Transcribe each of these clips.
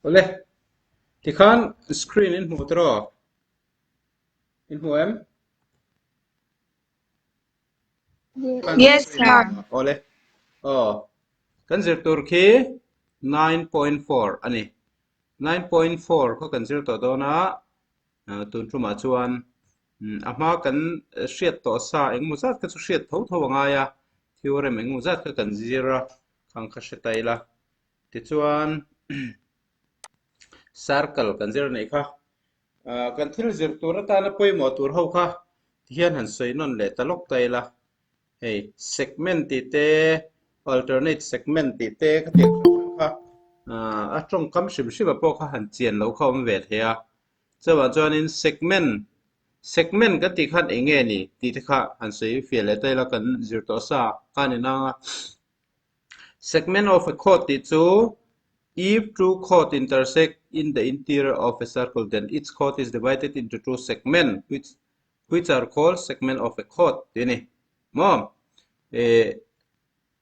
Awle, tikhan screen in hmuh tawh In hmu em? Yes, sir. Awle. Aw. Kan zir tur khi 9.4 a ni. 9.4 kha kan zir tawh dawn a, tun tumah chuan a hma kan hriat tawh sa engemaw zat kha chu hriat tho tho a ngai a, theorem engemaw zat kha kan zir a, khang kha hre ta ila. Tichuan circle kan zir a nih kha. Kan thil zir tur atana pawimawh tur ho kha tihian han sawi nawn leh ta lawk ta ila. Hei segment tih te, alternate segment tih te khatiang hrang hrang kha a tawngkam hrim hrim ah pawh kha han chian loh kha a awm ve thei a. Chuvang chuanin segment, segment kan tih khan eng nge ni tih te kha han sawi fiah leh ta ila kan zir tawh sa kha a ni nang a. Segment of a chord tih chu if two chord intersect in the interior of a circle then each chord is divided into two segment which which are called segment of a chord tih a ni. Maw? Eh,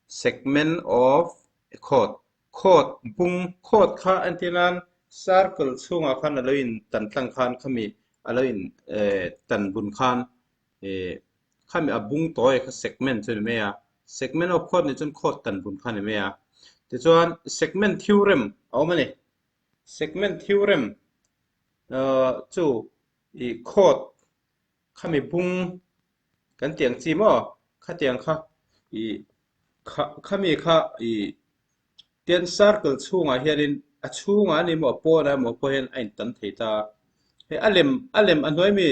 segment of a chord. Chord bung chord kha entir nan circle chhungah khan a lo in tan tlang khan khami a lo in eh tan bun khan eh khami a bung tawi kha segment chu a ni mai a. Segment of chord nih chuan chord tan bun kha a ni mai a. Tichuan segment theorem a awm a ni. Segment theorem eh chu ih chord khami bung kan tih ang chi maw khatiang kha ih kha khami kha ih tian circle chhungah hianin a chhungah a ni maw a pawnah emaw pawh hian a intan thei ta hei a lem a lem a hnuai mi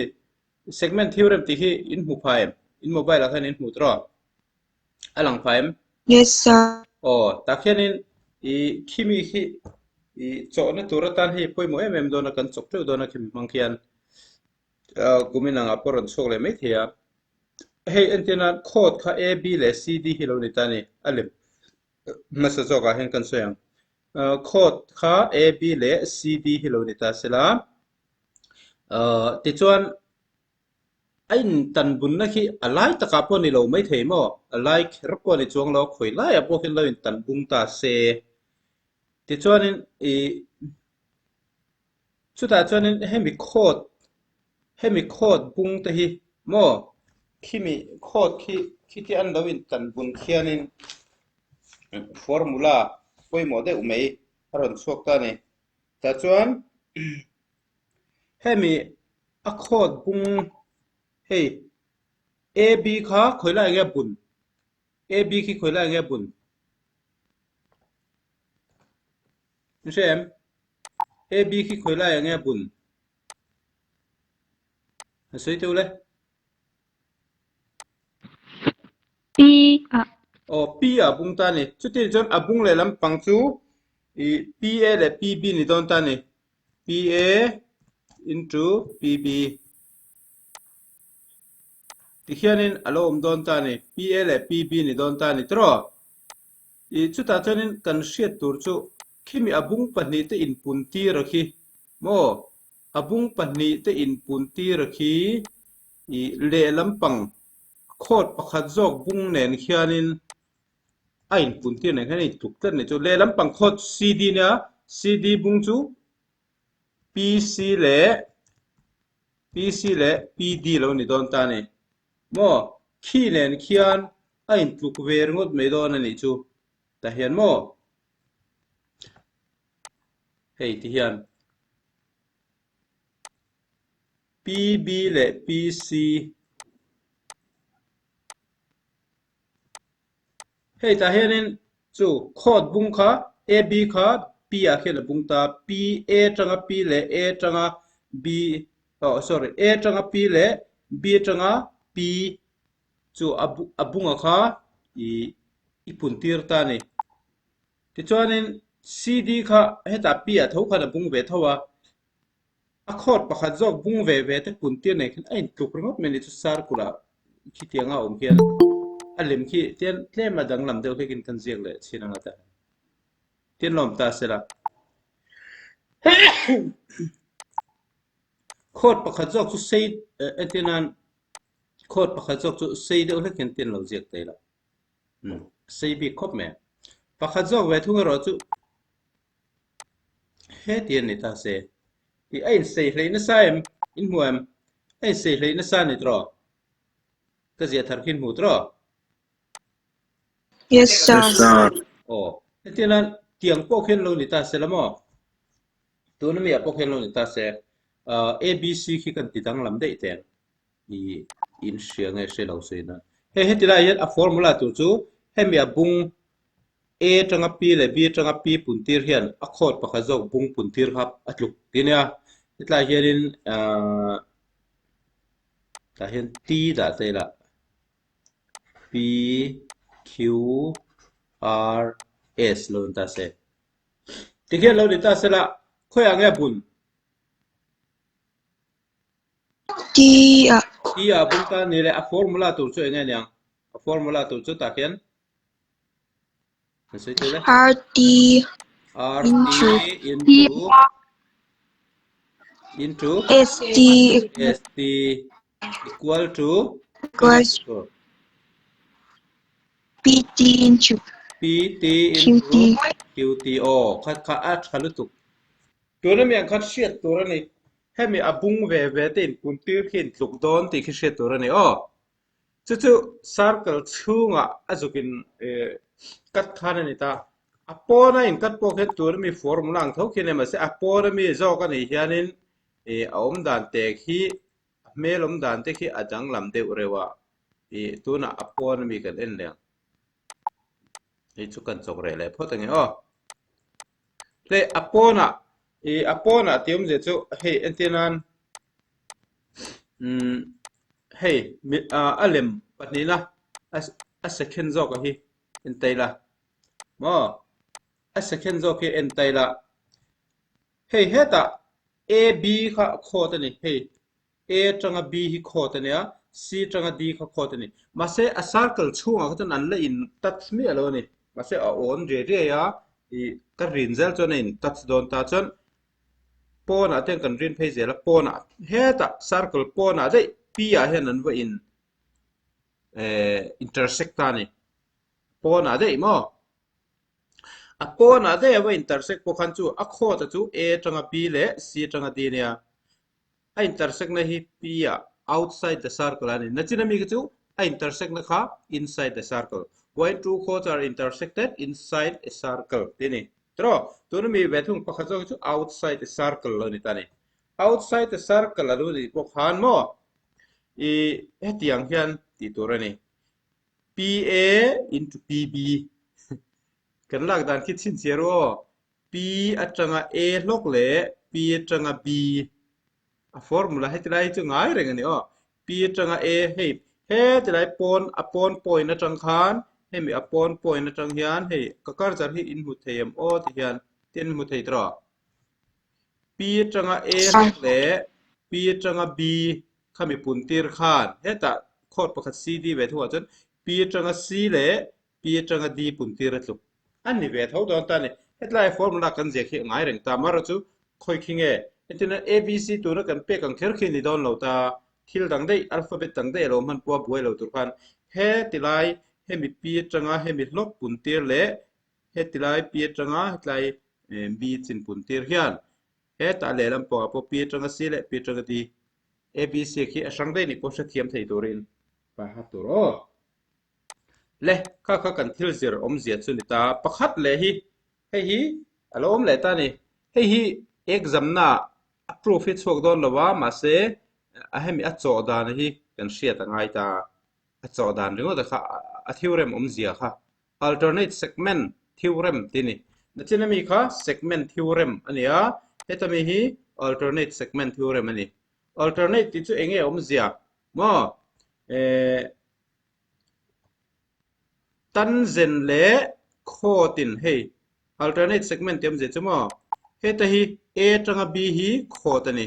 segment theorem tih hi in hmu pha em in mobile ah khan in hmu tawh a lang pha em? Yes sir. Aw tah khianin ih khimi khi ih chawhna tur atan hei pawimawh em em dawn a kan chawk teuh dawn a khimi hmang khian kumin angah pawh rawn chhuak leh mai thei a. Hei entir nan chord kha A, B leh C, D hi lo ni ta a ni a lem hmasa zawkah hian kan sawi ang. Chord kha A, B leh C, D hi lo ni ta sela tichuan A intan bunna khi a lai takah pawh a ni lo maithei maw? A lai kher pawh a ni chuang lo, khawi laiah pawh khian lo intan bung ta se. Tichuanin ih chutah chuanin hemi khawt hemi khawt bung te hi maw khimi khawt khi khiti an lo intan bun khianin formula pawimawh deuh mai a rawn chhuak ta a ni. Tah chuan hemi a khawt bung hei AB kha khawi lai nge bun AB khi khawi lai nge bun ni hre em AB khi khawi lai nge bun a sawi teuh le P ah. Aw P ah bung ta ni. Chuti chuan a bung leh lampang chu i PA leh PB ni dawn ta ni. PA into PB. Tikhianin a lo awm dawn ta ni. PA leh PB ni dawn ta ni tiraw? I chutah chuanin kan hriat tur chu khimi a bung pahnihte inpun tir a khi maw? A bung pahnihte inpun tir a khi i lehlam pang khawt pakhat zawk bung nen khianin a inpun tir nen khian a intluk tlat a ni chu. Lehlam pang khawt CD nia CD bung chu PC leh PC leh PD lo ni dawn ta a ni. Maw khi nen khian a intluk ve ringawt mai dawn a nih chu tah hian maw hei ti hian PB leh PC Hei tah hianin chu khawt bung kha AB kha P ah khian a bung ta P A atanga P leh A atanga B oh sorry A atanga P leh B atanga P chu a bunga kha ih i pun tir ta a ni. Tichuanin CD kha hetah P ah tho khan a bung ve tho a. A khawt pakhat zawk bung ve ve te kun tir nei khan a intluk ringawt mai a ni chu circle ah khitiang a awm hian a lem khi tian tlem a danglam deuh hlekin kan ziak leh chhin ang a ta tian lawm ta sela khawt pakhat zawk chu sei entir nan khawt pakhat zawk chu sei deuh hlek hian tian lo ziak thei la sei bik khawp mai pakhat zawk ve thung erawh chu. Heti a ni ta se. Tih a insei hleih nasa em? In hmu em? A insei hleih nasa a ni tawh. Ka ziah thar khi in hmu tawh. Yes sir. Yes sir. Aw, hetiang nan tiang pawh khian lo ni ta se la maw? Tuna mi ah pawh khian lo ni ta se. ABC khi kan ti danglam daih teng. I in hria nge hre lo sawi nan. Hei heti lai hian a formula tur chu hemi a bung A atanga P leh B atanga P pun tir hian a chord pakhat zawk bung pun tir kha a tluk ti nia. Hetlai hianin ahh tah hian T dah ta ila P Q R S lo ni ta se. Tikhian lo ni ta sela khawiah nge a bun? T ah. T ah bung ta ni le a formula tur chu eng nge niang? A formula tur chu tah khian R T R into T into into S T S T equal to equals P T into P T Q into T Q T aw kha kha a tha lutuk tuna mi ang khan hriat tur a ni hemi a bung ve ve te in pun tir khi in tluk dawn tih khi hriat tur a ni aw Chu chu circle chhungah a zuk in cut khan a ni ta. A pawn a in cut pawh khian tuna mi formula ang tho khi a ni mahse a pawn ami zawk a nih hianin a awm dan te khi a hmel awm dan te khi a danglam deuh reuh a ih tunah a pawn ami kan en leh ang. Hei chu kan chawk reh leh phawt a nge aw. Hei a pawnah ih a pawnah tih awmzia chu hei entir nan umm hei a lem pahnihna a second zawk a hi en ta ila maw a second zawk hi en ta ila hei hetah A B kha khawt a ni hei A atanga B hi khawt a nia C atanga D kha khawt a ni mahse a circle chhungah kha chuan an la in touch miah lo a ni mahse a awn riai riai a ih ka rin zel chuan a in touch dawn ta chuan pawnah te kan rin phei zel a pawnah hetah circle pawnah daih P ah hian an va in eh intersect ta a ni pawnah daih maw a pawnah daih a va intersect pawh khan chu a khawt a chu A atanga B leh C atanga D a nia a intersect na hi P ah outside the circle a ni nachin ami kha chu a intersect na kha inside the circle when two chords are intersected inside a circle tih a ni tiraw tuna mi ve thung pakhat zawk hi chu outside the circle lo ni ta a ni outside the circle a lo nih pawh khan maw ih hetiang hian tih tur a ni PA into PB kan lak dan khi chhinchhiah ru aw P atanga A hlawk leh P atanga B a formula heti lai hi chu ngai reng a ni aw. P atanga A hei heti lai pawn a pawn point atang khan hemi a pawn point atang hian hei ka cursor hi in hmu thei em aw ti hian tin hmu thei tawh. P atanga A hlawk leh P atanga B khami pun tir khan hetah chord pakhat C D ve thungah chuan P atanga C leh P atanga D pun tir a tluk a ni ve tho dawn ta a ni. Hetlai formula kan ziak hi a ngai reng ta amaherawh chu khawi khi nge entirna ABC tuna kan pek ang kher khi ni dawn lo ta thil dang daih alphabet dang daih a lo hman pawh a buai lo tur khan heti lai hemi P atanga hemi hlawk pun tir leh heti lai P atanga hetlai B chin pun tir hian hetah lehlam pawhah pawh P atanga C leh P atanga D ABC khi a hrang daih nih pawh hrethiam thei turin paha tur aw. Le, kha kha kan thil zir awmzia chu ni ta. Pakhat leh hi, hei hi a lo awm leh ta a ni. Hei hi exam na a proof hi chhuak dawn lo a, mahse a hemi a chawh dan hi kan hriat a ngai ta. A chawh dan ringawt a kha a theorem awmzia kha alternate segment theorem tih a ni. Nachin ami kha segment theorem a ni a, heta mi hi alternate segment theorem a ni. Alternate tih chu eng nge awmzia maw? Eh, Tanzen leh khawtin hei alternate segment tih awmzia chu maw heta hi A atanga B hi khawt a ni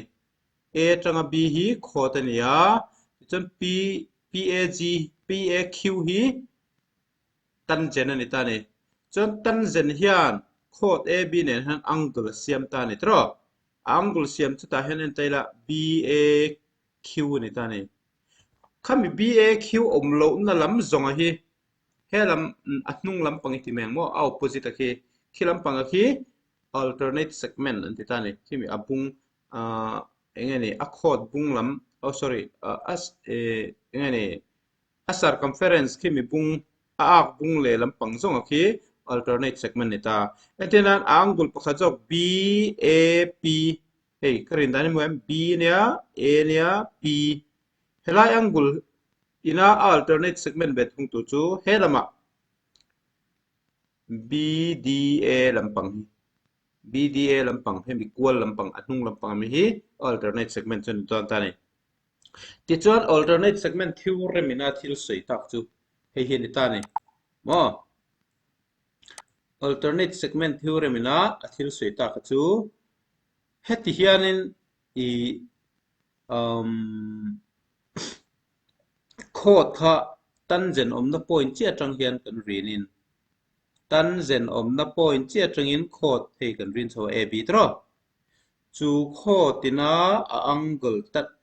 A atanga B hi khawt a ni a tichuan P P A G P A Q hi tanzen a ni ta a ni chuan tanzen hian khawt A B nen hian angle a siam ta a ni tiraw a angle siam chutah hian en ta ila B A Q a ni ta a ni. Khami BAQ awm lohna lam zawnga hi he lam a hnung lampang i ti mai ang maw a opposite a khi khi lampang a khi. Alternate segment an ti ta a ni. Khimi a bung ah eng nge ni a khawt bung lam oh sorry ah a eh eng nge ni a circumference khimi bung a ak bung leh lampang zawng a khi alternate segment ni ta. Entirnan a angle pakhat zawk BAP hei ka rin dan emaw em B nia A nia P helai angle ina a alternate segment ve thung tur chu he lamah BDA lampang hi BDA lampang hemi kual lampang a hnung lampang ami hi alternate segment chu a ni dawn ta a ni. Tichuan alternate segment theorem ina thil sawi tak chu hei hi a ni ta a ni maw? Alternate segment theorem ina a thil sawi tak chu heti hianin ih umm Khawt kha tangent awmna point chiah atang hian kan rinin tangent awmna point chiah atangin khawt hei kan rin chho a AB tawh. Chu khawtina a angle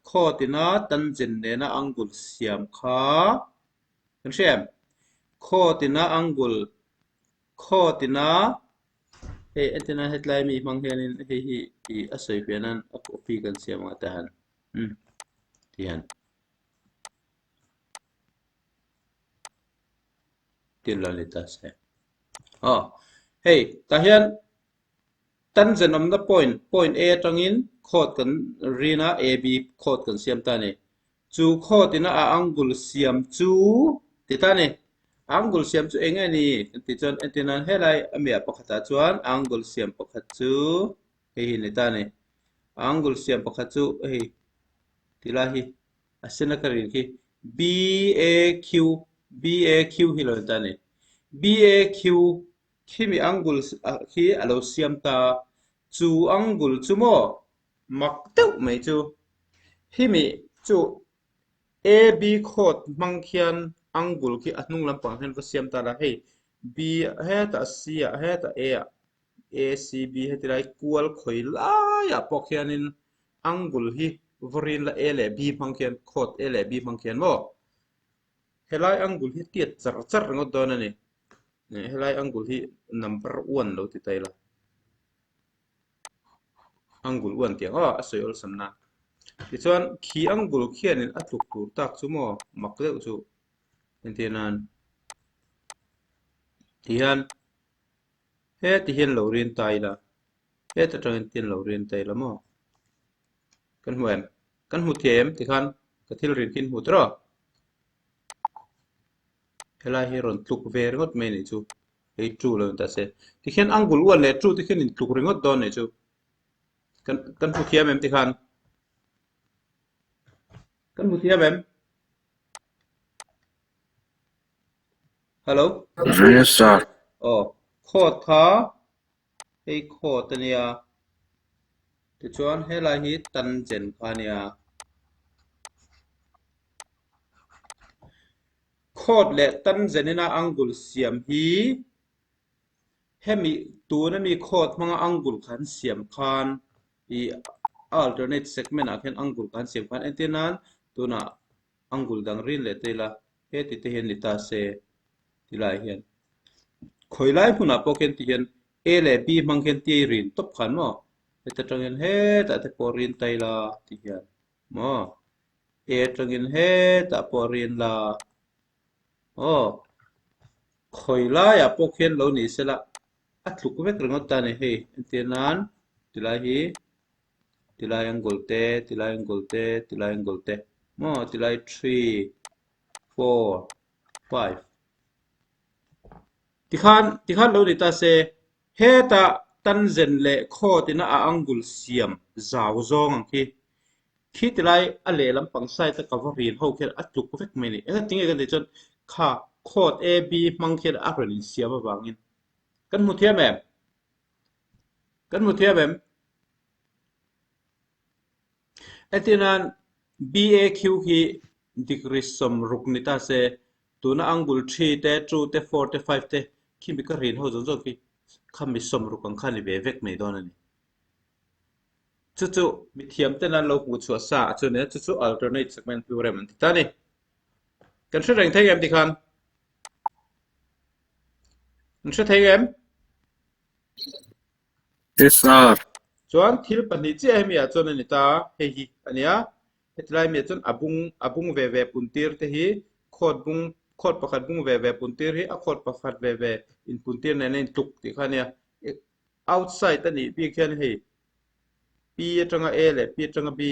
khawtina tangent nena angle siam kha kan hria em? Khawtina angle khawtina hei entirna hetlai mi hmang hianin hei hi ih a sawi fiah nan a copy kan siam ang a tihan umm tihian. Tin lo ni ta se. Aw hei tah hian tangent awmna point point A atangin khawt kan rin a AB khawt kan siam ta a ni. Chu khawt ina a angle siam chu ti ta a ni. Angle siam chu eng nge ni kan tih chuan entir nan helai a miah pakhatah chuan angle siam pakhat chu hei hi ni ta a ni. Angle siam pakhat chu hei ti lai hi a sen a ka rin khi BAQ BAQ hi lo ni ta a ni. BAQ khimi angle khi a lo siam ta chu angle chu maw mak deuh mai chu himi chu AB khawt hmang khian angle khi a hnung lampang hian va siam ta la hei B hetah C ah hetah A ah A C B heti lai kual khawi laiah pawh khianin angle hi vawiin la A leh B hmang khian khawt A leh B hmang khian maw helai angle hi tiat char char ringawt dawn a ni helai angle hi number one lo ti ta ila angle one tih ang aw a sawi awlsam na tichuan khi angle khianin a tluk tur tak chu maw mak deuh chu entir nan tihian heti hian lo rin ta ila heta tangin tin lo rin ta ila maw kan hmu em kan hmu thiam tikhan ka thil rin khi in hmu tawh helai hi rawn tluk ve ringawt mai anih chu hei two lo ni ta se tikhian angle one leh two te khian in tluk ringawt dawn anih chu kan kan hmu thiam em tikhan kan hmu thiam em hello Yes sir. aw khawt kha hei khawt ania tichuan helai hi tangent kha ania Khawt leh tangent ina angle siam hi hemi tuna mi khawt hmanga angle kha an siam khan ih alternate segment ah khian angle kha an siam khan entir nan tunah angle dang rin leh ta ila heti te hian ni ta se ti lai hian khawi lai hmunah pawh khian ti hian A leh B hmang khian ti rin tawp khan maw heta tangin hetah te pawh rin ta ila ti hian. Maw? E atangin hetah pawh rin la. Aw. Khawi laiah pawh khian lo ni sela a tluk vek ringawt ta a ni hei. Entir nan tilai hi tilai angle te, tilai angle te, tilai angle te. Maw? Tilai three, four, five. Tikhan, tikhan lo ni ta se, hetah tangent leh khawt ina a angle siam zau zawng ang khi. Khi tilai a lehlam pang side a ka va rin ho khian a tluk vek mai a ni. Engati tinge kan tih chuan kha khawt AB hmang khian a rawn insiam avangin. Kan hmu thiam em? Kan hmu thiam em? Entirnan BAQ hi degree 60 ni ta se, tuna angle 3 te, 2 te, 4 te, 5 te khi mi ka rin ho zawng zawng khi kha mi 60 ang kha ni ve vek mai dawn a ni. Chu chu mithiam ten an lo hmuh chhuah sa a chu nia, chu chu alternate segment theorem an ti ta a ni. Kan hre reng thei em tikhan? Kan hre thei em? SR. Chuan thil pahnih chiah hemi ah chuan a ni ta, hei hi a nia. Heti lai mi ah chuan a bung a bung ve ve pun tir te hi khawt bung khawt pakhat bung ve ve pun tir hi a khawt pakhat ve ve in pun tir nen a intluk tih kha a nia. Outside a nih bik hian hei P atanga A leh P atanga B,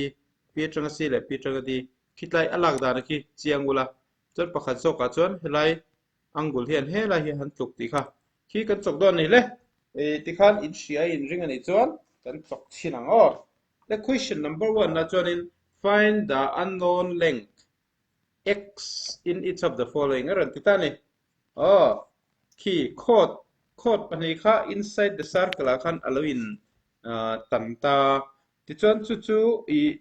P atanga C leh P atanga D khitlai a lak dan a khi chiang ula. Chuan pakhat zawkah chuan helai angle hian helai hi han tluk tih kha khi kan chawk dawn a ni hle. Tikhan in hria in ring a nih chuan kan chawk chhin ang aw. The question number one ah chuanin find the unknown length x in each of the following a rawn ti ta a ni. Aw khi khawt khawt pahnih kha inside the circle ah khan a lo in tan ta. Tichuan chu chu ih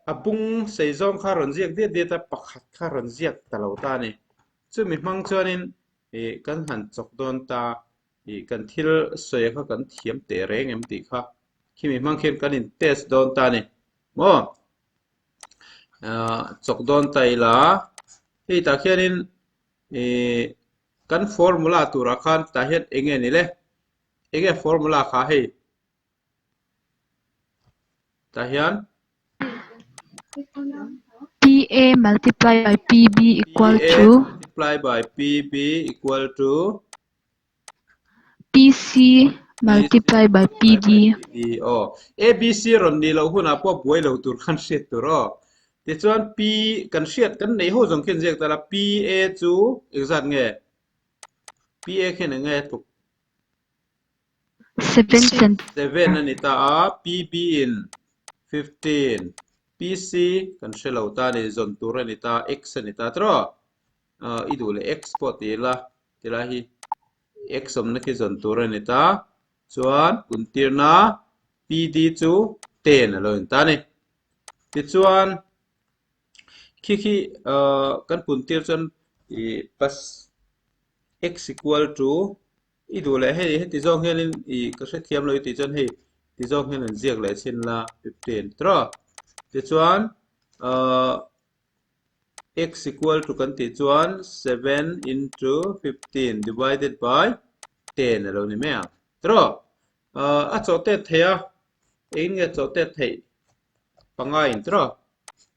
A bung sei zawng kha rawn ziak diat diat a, pakhat kha rawn ziak ta lo ta a ni. Chumi hmang chuanin ih kan han chawk dawn ta, ih kan thil sawi kha kan thiam teh reng em tih kha khimi hmang khian kan in test dawn ta a ni. Maw? Ahh chawk dawn ta ila, hei tah khianin ih kan formula turah khan tah hian eng nge ni le? Eng nge formula kha hei? Tah hian PA multiply by PB equal PA to multiply by PB equal to PC multiply by PD. PD aw ABC rawn nih loh hunah pawh buai lo tur khan hriat tur aw. Tichuan P kan hriat kan neih ho zawng khian ziak ta la PA chu engzat nge? PA khian eng nge tluk? 7 cent. 7 a ni ta a, PB in 15, PC kan hre lo ta a ni, zawn tur a ni ta, X a ni ta tiraw? Ahh i duh leh X pawh ti ila, tilai hi X awmna khi zawn tur a ni ta, chuan kuntirna PD chu 10 a lo in ta a ni. Tichuan khi khi ahh kan puntir chuan ih pas X equal to I duh leh hei heti zawng hianin i ka hrethiam lo i tih chuan hei ti zawng hian an ziak leh chhin la 15 tiraw tichuan ahh x equal to kan tih chuan 7 into 15 divided by 10 a lo ni mai ang tiraw ahh a chawh tet thei a engin nge chawh tet theih panga in tiraw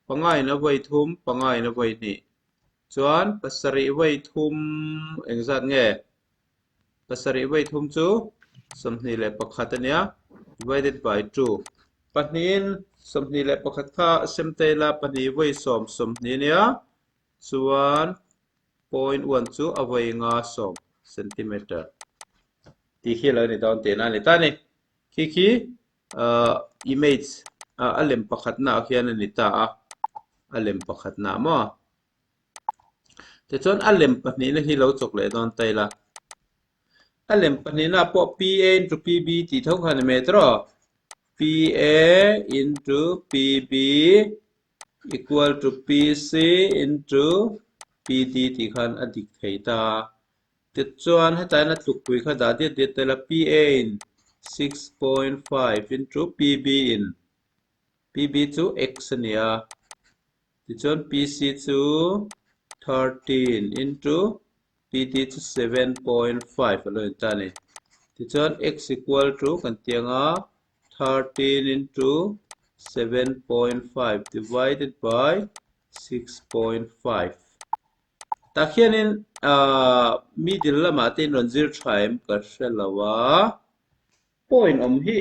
panga in a vawi thum panga in a vawi hnih Chuan pasarih vawi thum engzat nge? Pasarih vawi thum chu 21 a nia, divided by 2. Pahnihin 21 kha sem ta ila pahnih vawi sawm sawmhnih a nia, chuan point one chu a vawi nga sawm centimeter tih hi a lo ni dawn tihna a ni ta a ni. Khi khi image a lem pakhatna ah khian a ni ta a, a lem pakhatna maw? Tichuan a lem pahnihna hi lo chawk leh dawn ta ila, a lem pahnihna pawh PA into PB tih tho kha a ni mai tawh, PA into PB equal to PC into PD tih khan a dik thei ta a. Tichuan hetaiin a tlukpui kha dah diat diat tel a, PA in 6.5 into PB in PB chu X a ni a, tichuan PC chu 13 into PD chu 7.5 a lo in ta a ni. Tichuan X equal to kan tih anga 13 into 7.5 divided by 6.5. Tah khianin ahh middle lamah te in rawn zir tha em ka hre lo a, point awm hi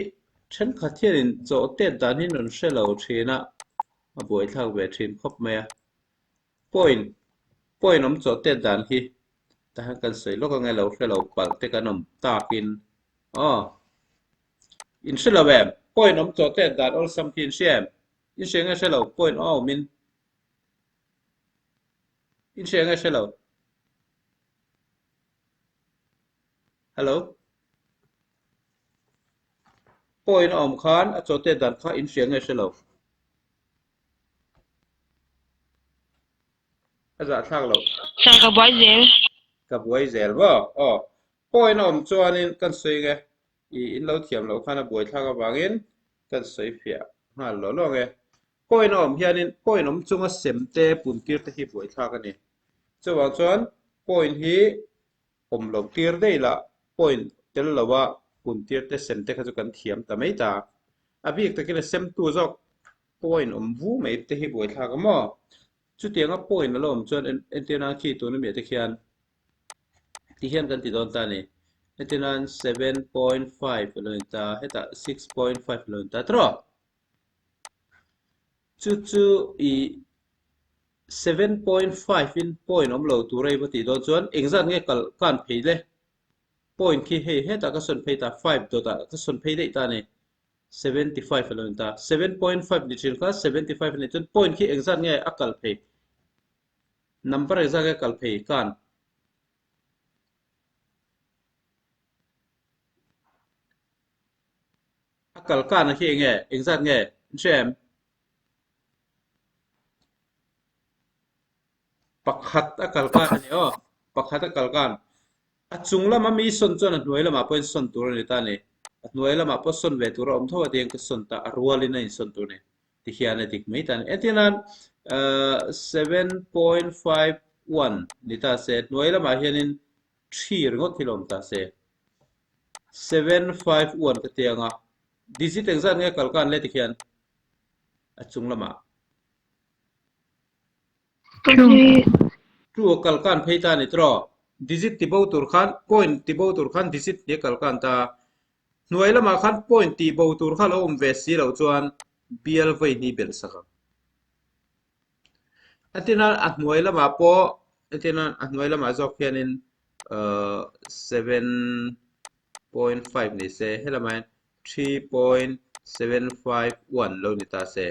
thenkhat hianin chaw tet dan hi in rawn hre lo thin a, a buaithlak ve thin khawp mai a. Point point awm chaw tet dan hi tah hian kan sawi lawk ange lo hre lo palh te kan awm takin aw in hre lo em point awm chaw tet dan awlsam khi in hria em in hria nge hre lo point a awmin In hria nge hre lo? Hello? Point a awm khan a chawte dan kha in hria nge hre lo? A zah thlak lo. Sir, ka buai zel. Ka buai zel maw? Aw. Point a awm chuanin kan sawi nge i in lo thiam loh khan a buai thlak avangin kan sawi fiah nghal lo lo nge. Point a awm hianin point awm chunga sem te pun tir te hi buaithlak a ni. Chuvang chuan point hi awm loh tir daih lah point tel loa Puntir te sem te kha chu kan thiam ta mai ta. A bik takin a semtu zawk point awm vu mai te hi buaithlak a maw? Chutianga point a lo awm chuan entirna khi tuna miah te khian tihian kan ti dawn ta a ni. Entirnan 7.5 a lo ni ta, hetah 6.5 a lo ni ta tawh. Chu chu i 7.5 in point awm lo tur a i va tih dawn chuan engzat nge kal kan phei le? Point khi hei hetah ka sawn phei ta, five dawt ah ka sawn phei daih ta a ni. 75 a lo ni ta. 7.5 ni thin kha 75 a nih chuan point khi engzat nge a kal phei? Number engzat nge a kal phei kan? A kal kan a khi enge? Engzat nge? In hria em? Pakhat a kal kan a ni aw. Pakhat a kal kan. A chung lama mi sawn chuan a hnuai lamah pawhin sawn tur a ni ta a ni. A hnuai lamah pawh sawn ve tur a awm tho a tiang ka sawn ta, a rualin a insawn tur a ni. Tihian a dik mai ta a ni. Entirnan 7.51 ni ta se, hnuai lamah hianin 3 ringawt hi la awm ta se. 751 ka ti ang a, digit engzat nge kal kan le tikhian a chung lamah. Two a kal kan phei ta a ni tawh. Digit ti bo tur khan point ti bo tur khan digit hi a kal kan ta. Hnuai lamah khan point ti bo tur kha lo awm ve si loh chuan bial vawi hnih belh sak ang. Entirna a hnuai lamah pawh entirna a hnuai lamah zawk hianin 7.5 ni se helamah hian 3.751 lo ni ta se.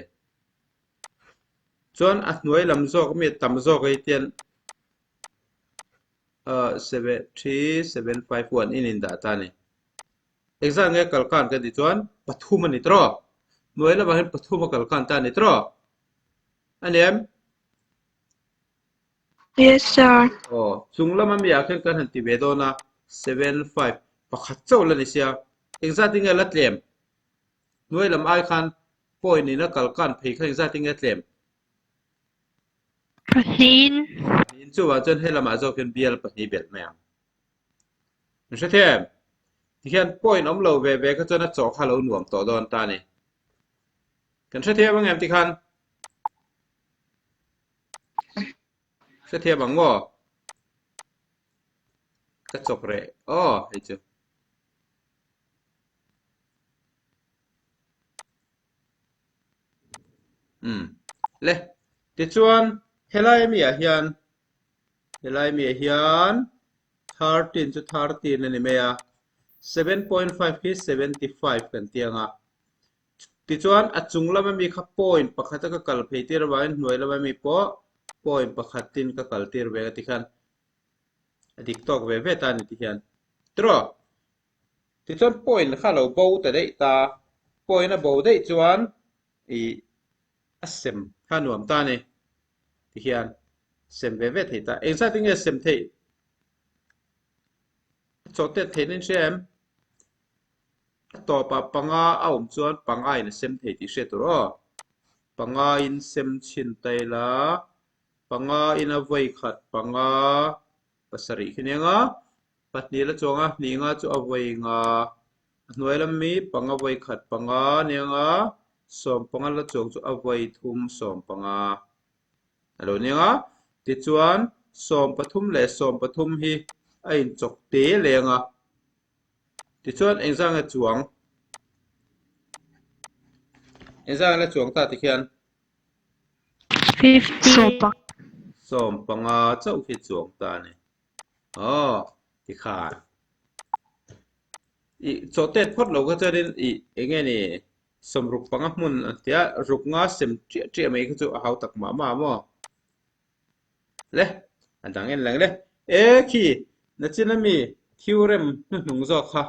Chuan a hnuai lam zawk mi tam zawk hi tian 7 3 7 5 1 in indah ta a ni. Engzat nge kalkan kan tih chuan pathum a ni tawh. Hnuai lamah hian pathum a kalkan ta a ni tawh. A ni em? Yes sir. Aw, chung lama mi ah khian kan han ti ve dawn a, 7 5 pakhat chauh la ni sia. Engzat nge la tlem? Hnuai lam ai khan Point in a kal kan phei kha engzat in nge tlem? Pahnihin. Pahnihin chuvang chuan he lamah zawk hian bial pahnih belh mai ang. Min hre thiam? Tihian point awm lo ve ve kha chuan a chawh kha lo nuam tawh dawn ta a ni. Kan hre thiam ang em tikhan? Hre thiam ang maw? Ka chawk reh. Aw, hei chu. Umm le tichuan helai ami ah hian helai ami ah hian 13 chu 13 a ni mai a 7.5 hi 75 kan ti ang a tichuan a chung lam ami kha point pakhat a ka kal phei tir avangin hnuai lam ami pawh point pakhat tin ka kal tir ve a tikhian a dik tawk ve ve ta a ni tikhian tiraw. Tichuan point kha lo bo ta daih ta, point a bo daih chuan ih a sem kha nuam ta a ni. Tihian sem ve ve thei ta. Engzat in nge sem theih? A chawhtet theihna in hria em? A tawpah panga a awm chuan panga in a sem thei tih hriat tur aw. Panga in sem chhin ta ila, panga in a vawi khat panga pasarih khi nia nga. Pahnih la chuang a, hnih nga chu a vawi nga. A hnuai lam mi panga vawi khat panga nia nga, sawm panga la chuang chu a vawi thum 15. A lo nia nga, tichuan 13 leh 13 hi a inchawk te leng a. Tichuan engzah nge chuang? Engzah nge la chuang ta tikhian? 50. 15 chauh khi chuang ta a ni. Aw, tikhan. I chawhtet phawt lo kha chuanin i eng nge ni 65 hmun a tia ruk nga sem ṭiah ṭiah mai kha chu a hau tak mah mah maw? Le, a dang en lang le. E khi, nachin ami theorem hnuhnung zawk kha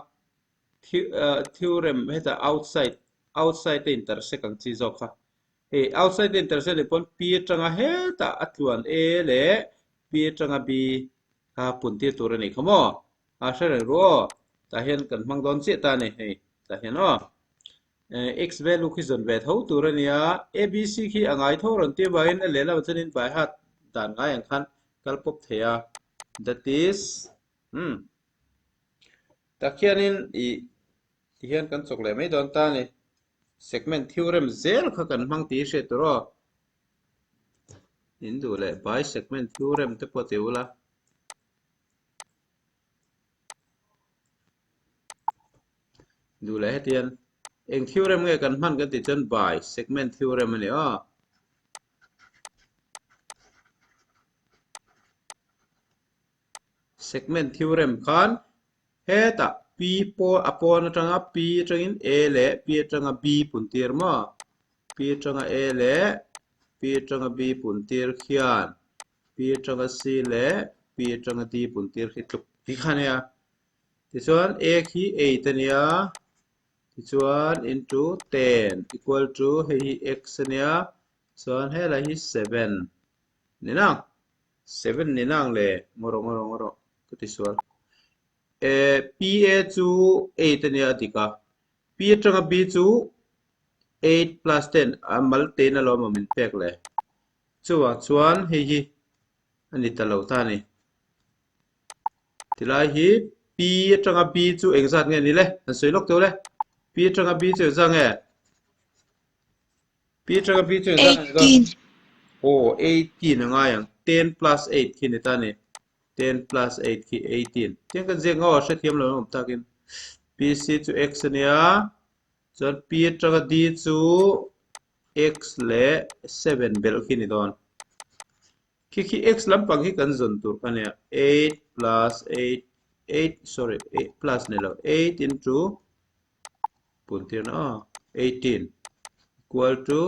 theorem hetah outside outside a intersect ang chi zawk kha. Hei outside a intersect nih pawn P atanga hetah a tluan A leh P atanga B kha pun tir tur a nih kha maw? A hre reng ru aw. Tah hian kan hmang dawn chiah ta a ni hei tah hian aw. X value khi zawn ve tho tur a nia. ABC khi a ngai tho rawn tir vangin a lehlamah chuanin by heart dan ngai ang khan kal pawp thei a. That is, umm. Tak hianin i. Tihian kan chawk leh mai dawn ta a ni. Segment theorem zel kha kan hmang tih hi hriat tur aw. In duh leh by segment theorem te pawh ti ula. Duh leh hetian eng theorem nge kan hman kan tih chuan by segment theorem a ni aw. Segment theorem khan hetah P pawn a pawn atanga P atangin A leh P atanga B pun tir maw? P atanga A leh P atanga B pun tir khian P atanga C leh P atanga D pun tir khi tluk ti kha nia. Tichuan A khi 8 a nia, tichuan into 10 equal to hei hi x a nia, chuan helai hi 7 ni nang. 7 ni nang le, ngaw rawh ngaw rawh ngaw rawh ka ti sual. Eh PA chu 8 a nia a dik a, P atanga B chu 8 plus 10 a mal tein alawm a min pek le. Chuvang chuan hei hi a ni ta lo ta a ni. Tilai hi P atanga B chu engzat nge ni le? An sawi lawk teuh le. P atanga B chu engzat nge? P atanga B chu engzat nge ni dawn? 18. Aw, 18 a ngai ang. 10 plus 8 khi ni ta ni. 10 plus 8 khi 18. Tiang kan ziak ngau a hrethiam lo an awm takin. PC chu X a nia. Chuan P atanga D chu X leh 7 belh khi ni dawn. Khi khi x lampang hi kan zawn tur kha nia 8 plus 8 8 sorry 8 plus ni lo 8 into pun tir na aw 18 equal to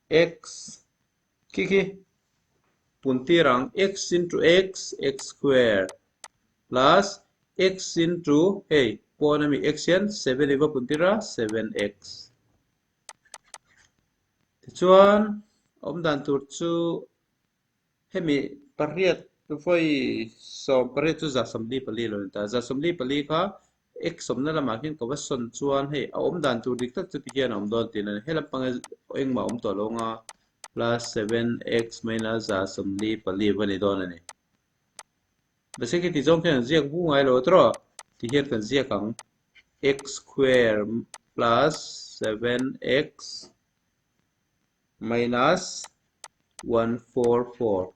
x khi khi pun tir ang x into x x square plus x into hei pawn ami x hian 7 i va pun tir a 7x Tichuan awm dan tur chu hemi pariat vawi 18 chu 144 lo ni ta. 144 kha x awmna lamah khian ka va sawn chuan hei a awm dan tur dik tak chu tikhian a awm dawn tih a ni. He lampang engmah a awm tawh lo anga plus 7x minus 144 va ni dawn a ni. Mahse khi ti zawng khian an ziak vu ngai lo tawh ti hian kan ziak ang x square plus 7x minus 144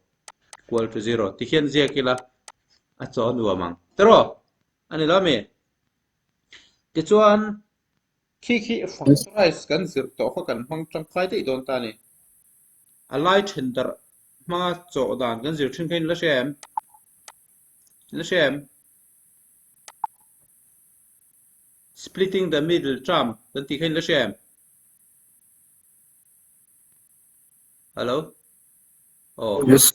equal to 0 ti hian ziak ila a chaw nuam ang tawh ani lo mi tichuan Khi khi factorize kan zir tawh kha kan hmang tangkai daih dawn ta a ni. A lai then darh hmanga chawh dan kan zir thin kha in la hria em? In la hria em? Splitting the middle term kan tih kha in la hria em? Hello? Aw. Yes.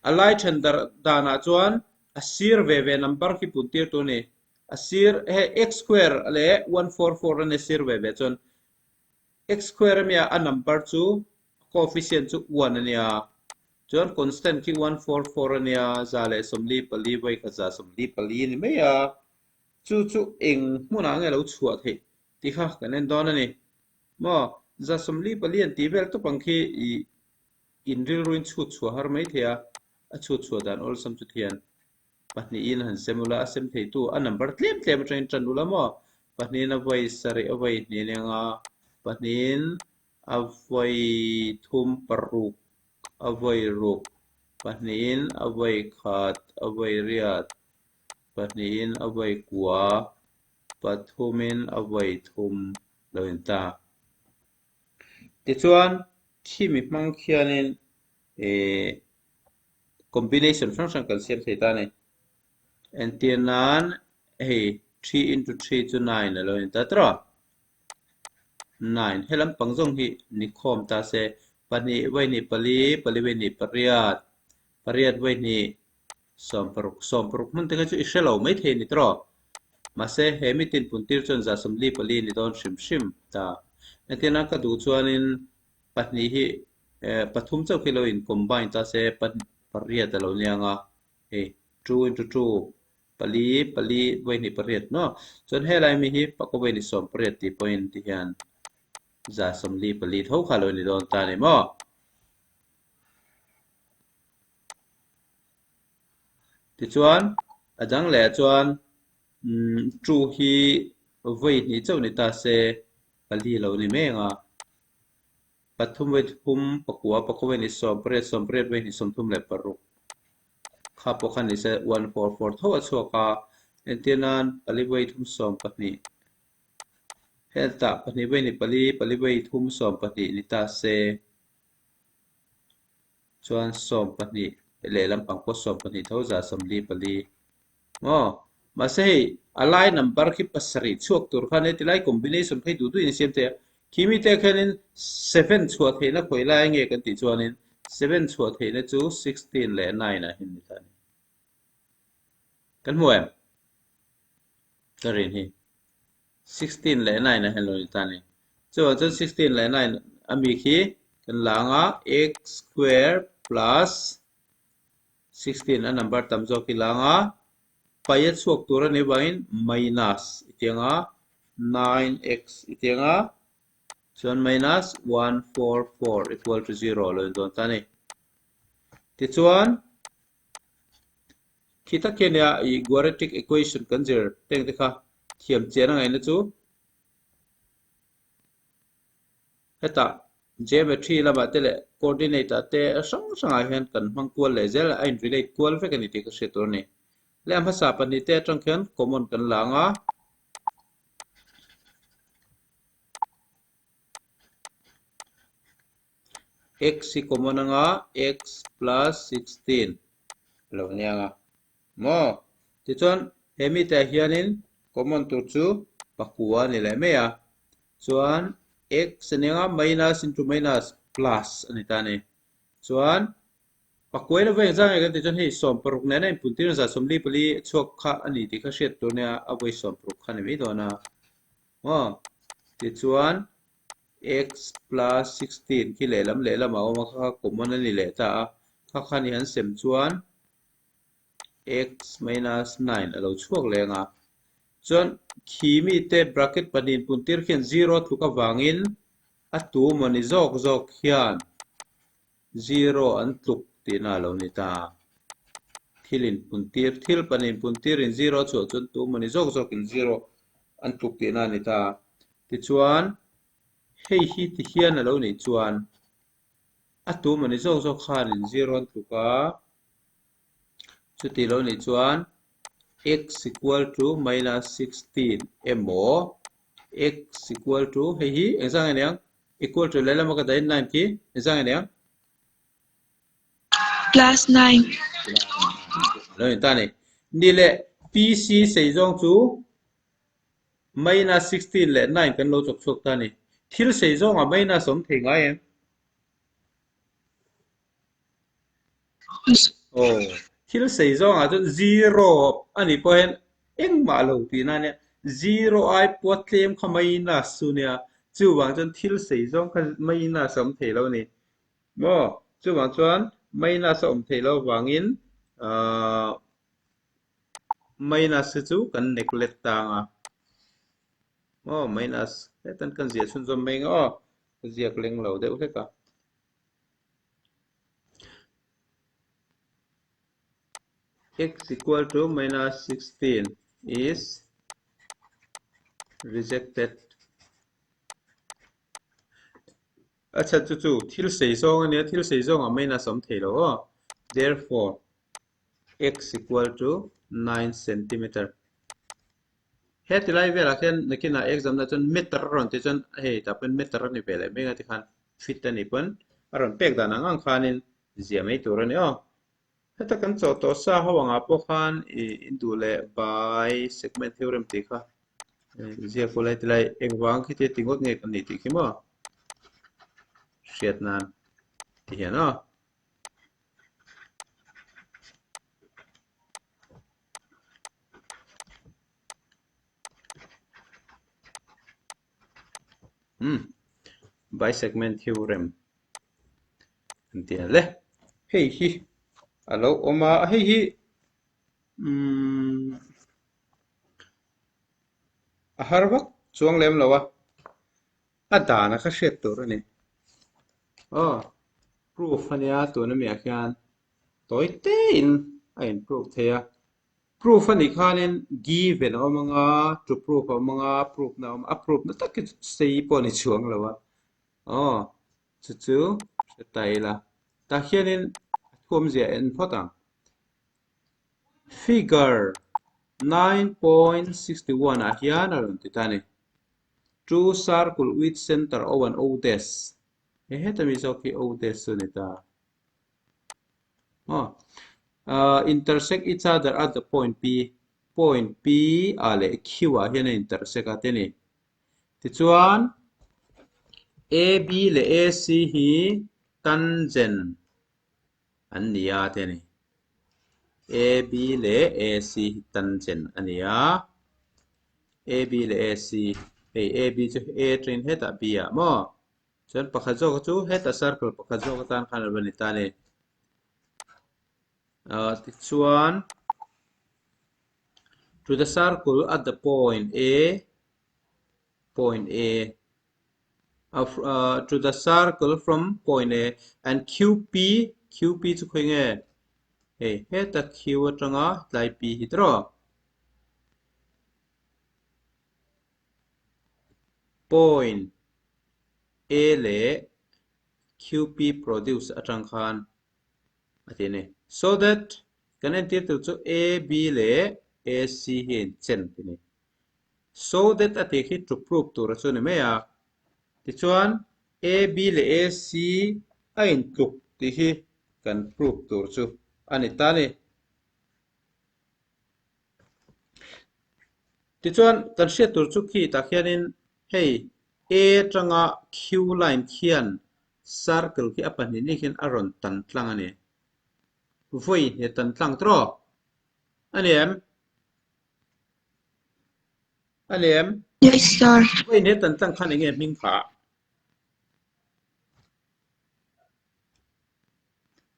A lai then darh danah chuan a sir ve ve number khi pun tir tur a ni. A sir he x square leh 144 a ni sir ve ve chuan x square a nia a number chu coefficient chu 1 a nia chuan constant khi 144 a nia 144 vawi khat 144 a ni mai a chu chu eng hmunah nge lo chhuah theih tih kha kan en dawn a ni maw 144 an tih vel tawp ang khi ih in rilruin chhut chhuah har mai thei a a chhut chhuah dan awlsam chu thian Pahnihin han sem ula, a sem theitu a number tlem tlem atangin tan ula maw? Pahnihin a vawi sarih a vawi hnih nia nga, pahnihin a vawi thum paruk a vawi ruk, pahnihin a vawi khat a vawi riat, pahnihin a vawi kua, pathumin a vawi thum lo in ta. Tichuan, khimi hmang khianin ih combination hrang hrang kan siam thei ta a ni. Entir nan hei 3 into 3 chu 9 a lo ni ta tawh a. 9 he lampang zawng hi ni khawm ta se pahnih vawi pali pali vawi pariat pariat vawi 16 16 hmun te kha chu i hre lo mai thei a ni tawh. Mahse he mitin puntir chuan 144 ni dawn hrim hrim ta. Entir nan ka duh chuanin pahnih hi eh pathum chauh khi lo in combine ta se pariat a lo nia ang a hei two into two pali pali vawihnih pariat maw chuan helai mi hi pakua vawihnih 18 tih pawhin ti hian 144 tho kha lo ni dawn ta a ni maw. Tichuan a dang leh ah chuan umm two hi. Vawi hnih chauh ni ta se, pali lo ni meng a. Pathum vawi thum pakua, pakua vawi hnih 18, 18 vawi hnih 36. Kha pawh kha ni se 144 tho a chhuak a. Entir nan pali vawi thum 12. Hetah pahnih vawi hnih pali, pali vawi thum 12 ni ta se. Chuan 12 lehlam pang pawh 12 tho za 44. Maw? Mahse hei a lai number khi pasarih chhuak tur khan heti lai combination kha hi duh duhin a siam thei a. Khi mite khianin seven chhuah theihna khawi lai nge kan tih chuanin seven chhuah theihna chu 16 leh nine ah hian ni ta a ni. Kan hmu em? Ka rin hi. 16 leh nine ah hian lo ni ta a ni. Chuvang chuan 16 leh nine ami khi kan la anga x square plus 16 a number tam zawk i lang a, pai a chhuak tur a nih vangin minus i ti ang a, 9x i ti ang a, chuan minus 144 equal to 0 lo in dawn ta a ni. Tichuan, khi tak hian nia i quadratic equation kan zir teng te kha thiam chian a ngaihna chu Hetah geometry lamah te leh coordinate ah te hrang hrangah hian kan hmang kual leh zel a, a in relate kual vek a ni tih ka hriat tur a ni. Leh a hmasa pahnih te atang khian common kan la ang a. X hi common ang a, x plus 16 a lo ni ang a. Maw? Tichuan he mite ah hianin common tur chu pakua a ni leh mai a. Chuan x a nia minus into minus plus a ni ta a ni. Chuan pakuai lova engzah nge kan tih chuan hei 16 nena inpuntir zat 44 a chhuak kha a ni tih kha hriat tur nia a vawi 16 kha a ni mai dawn a. Maw? Tichuan x plus 16 khi lehlam lehlam a awm a kha kha common a ni leh ta a. Kha kha ni han sem chuan x minus 9 a lo chhuak leng a. Chuan khi mite bracket pahnih inpuntir khian zero tluk avangin a tu mawni zawk zawk hian zero an tluk tihna a lo ni ta. Thil inpuntir, thil pahnih inpuntirin zero a chhuah chuan tu mawni zawk zawkin zero an tluk tihna a ni ta. Tichuan hei hi ti hian a lo nih chuan a tu mawni zawk zawk khanin zero an tluk a. Chuti lo nih chuan x equal to minus 16 emaw x equal to hei hi engzah nge niang equal to lehlam a ka dahin 9 khi engzah nge niang? Plus 9. Lo ni ta ni. Ni leh PC sei zawng chu minus 16 leh 9 kan lo chawk chhuak ta ni. Thil sei zawngah minus awm thei ngai em? Aw, thil sei zawngah chuan zero a nih pawh hian engmah lo tihna a nia. Zero ai pawh tlem kha minus chu a nia. Chuvang chuan thil sei zawng kha minus a awm thei lo a ni. Maw? Chuvang chuan minus a awm thei lo avangin ahh minus hi chu kan neglect tang a. Maw? Minus hetan kan ziah chhunzawm mai ang aw. Ka ziak leng lo deuh hlek a. X equal to minus 16 is rejected. A chhan chu chu thil sei zawng a nia, thil sei zawngah minus a awm thei lo aw. Therefore, x equal to 9 centimeter. Heti lai velah khian nakinah exam na chuan meter a rawn tih chuan hei tah pawn meter a ni ve leh mai a tikhan fit a nih pawn a rawn pek dan ang ang khanin ziah mai tur a ni aw. Heta kan chawh tawh sa ho angah pawh khan ih in duh leh by segment theorem tih kha ziak ula heti lai engvang khi te ti ngawt nge kan nih tih khi maw hriat nan ti hian aw. Umm bisegment theorem an ti a le hei hi a lo awm a hei hi umm a har vak chuang lem lo a a dan a kha hriat tur a ni aw proof a nia tuna miah hian tawi te in a in proof thei a. Proof a nih khanin given a awm anga, to proof a awm anga, proof na a awm a, a proof na tak hi chu sei pawh a ni chuang lo a. Aw, chu chu hre ta ila. Tah hianin a thuamzia en phawt ang. Figure 9.61 ah hian a rawn ti ta a ni. Two circle with center O and O dash. He heta mi zawk hi O dash chu a ni ta. Aw. Uh, intersect each other at the point P. Point P ah leh Q ah hian a intersect a te ni. Tichuan, AB leh AC hi tangent an ni a te a ni. AB leh AC hi tangent a ni a. AB leh AC, hei AB chu A atangin hetah B ah maw? Chuan pakhat zawk chu hetah circle pakhat zawk atan khan a lo ni ta a ni. Uh, tichuan, to the circle at the point A, point A, of, uh, to the circle from point A and QP, QP chu khawi nge? Hei, heta Q atanga tlai P hi tiraw? Point A leh QP produce atang khan a ti a ni. So that kan entir tur chu AB leh AC hi a inchen ti a ni. So that a tih khi to prove tur a chu a ni mai a. Tichuan AB leh AC a intluk tih hi kan prove tur chu a ni ta a ni. Tichuan kan hriat tur chu khi tah khianin hei A atanga Q line khian circle khi a pahnih ni khian a rawn tan tlang a ni. Vawi hne tan tlang tawh a ni em? A ni em? Yes sir. Vawi hne tan tlang khan enge hming phah?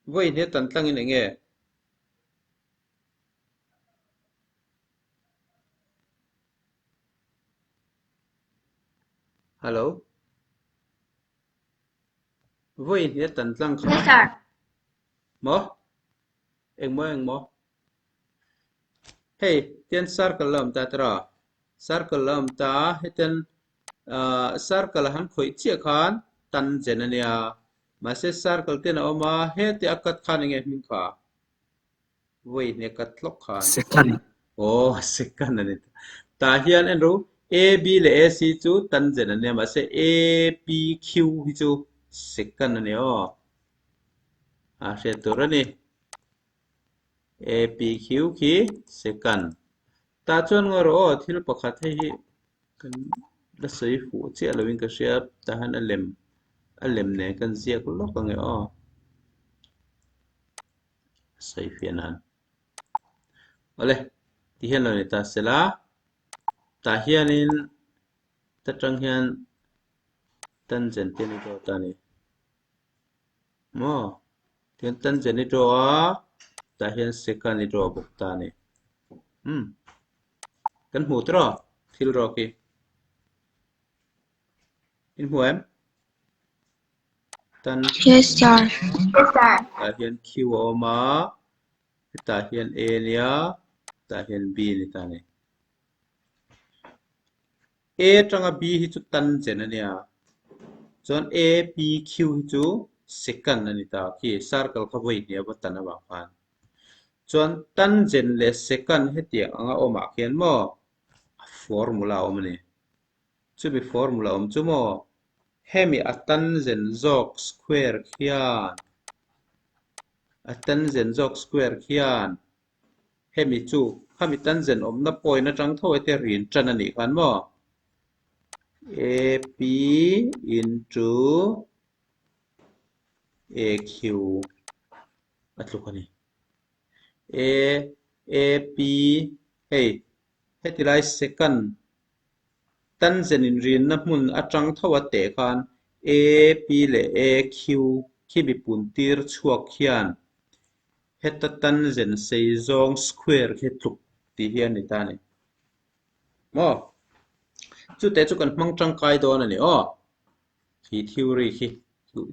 Vawi hne tan tlangin enge? Hello. Vawi hne tan tlang kha. Yes sir. Maw? Engmaw engmaw? Hei, tian circle la awm ta tira. Circle la awm ta, hetian uh, circle a han khawih chiah khan tangent a nia. Mahse circle ten a awm a, heti a cut khan enge hming kha? Vawi hne cut hlawk khan. Secant. Aw, secant a ni ta. Tah hian en ru, AB leh AC chu tangent a nia, mahse APQ hi chu secant a ni aw. A hriat tur a ni. APQ khi secant. Tah chuan ngawi rawh aw, thil pakhat hei hi kan la sawi fuh chiah lovin ka hria, tah hian a lem a lem nen kan ziak lawk ang e aw. A sawi fiah nan. Awle, ti hian lo ni ta sela, tah hianin ta tang hian tangent te ni dawn ta a ni. Maw? Tihian tangent i draw a, tah hian secant i draw bawk ta a ni. Umm. Kan hmu tawh thil rawk hi. In hmu em? Tan Yes sir. Yes sir. Tah hian Q a awm a, hetah hian A a nia, tah hian B a ni ta a ni. A atanga B hi chu tangent a nia, chuan A P Q hi chu secant a ni ta khi circle kha vawi hnih a va tan avang khan. Chuan tangent leh secant hetiang anga awmah khian maw a formula a awm a ni. Chumi formula awm chu maw hemi a tangent zawk square khian a tangent zawk square khian Hemi chu khami tangent awmna point atang tho ete rin tan a nih khan maw? AP into AQ a tluk a ni. A AP hei heti lai secant tangent in rinna hmun atang tho a teh khan AP leh AQ khi mipun tir chhuak hian Heta tangent sei zawng square khi tluk tih hi a ni ta a ni. Maw? Chute chu kan hmang tangkai dawn a ni aw. Khi theory khi,